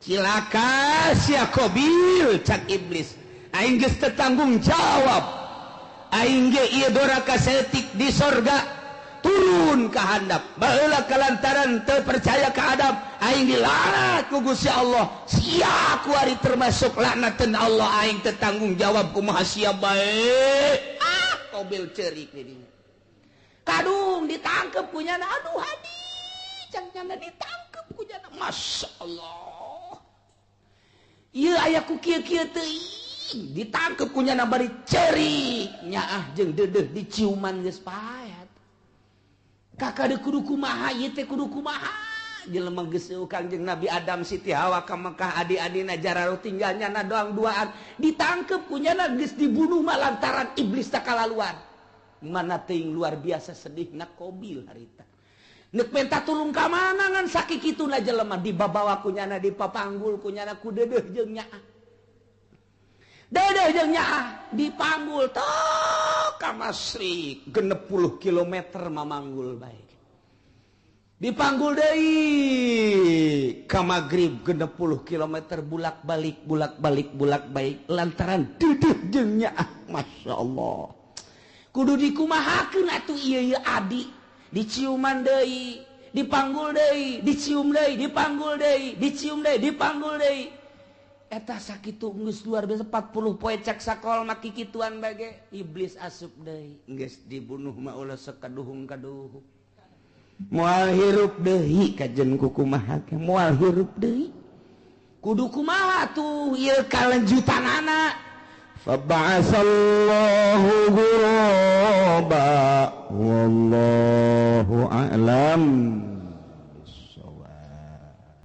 [SPEAKER 3] cilaka sia Qabil cak iblis aing geus teu tanggung jawab aing ge ieu doraka saeutik di sorga turun ka handap baheula kalantaran teu percaya ka Adam aing dilaknat ku Gusti Allah sia kuari termasuk laknateun Allah aing teu tanggung jawab kumaha sia bae. Ah Qabil ceurik di dinya kadung ditangkep ku nyana aduh hadi cang nyana ditangkep ku nyana Masya Allah ieu aya ku kieu-kieu teuing ditangkep ku nyana bari ceurik nyaah jeung deudeuh diciuman geus pae. Kakak de kudu kumaha ieu teh kudu kumaha jelema geus Kangjeng Nabi Adam Siti Hawa ka Mekah adi-adina jararo tinggal nyana doang duaan ditangkep ku nyana geus dibunuh mah lantaran iblis teh kalaluan mana teuing luar biasa sedihna Qabil harita neuk menta tulung ka mana ngan sakikituna jelema dibabawa ku nyana dipapanggul ku nyana ku deudeuh jeung nyaah deudeuh jeung nyaah dipanggul tok ka Masrik 60 km mamanggul bae dipanggul deui ka magrib 60 km bulak-balik bulak-balik bulak-balik lantaran deudeuh jeung nyaah. Masya Allah
[SPEAKER 2] Kudu dikumahakeun atuh ieu ieu adi, diciuman deui, dipanggul deui, dicium deui, dipanggul deui, dicium deui, dipanggul deui. Eta sakitu geus luar biasa 40 poe cek sakol mah kikituan bage iblis asup deui. Geus dibunuh mah ulah sekaduhung-kaduhung. Moal hirup deui kajen kukumaha ge moal hirup deui. Kudu kumaha tuh ieu kalanjutanana.
[SPEAKER 3] Faba'asallahu ghuraba wallahu a'lam.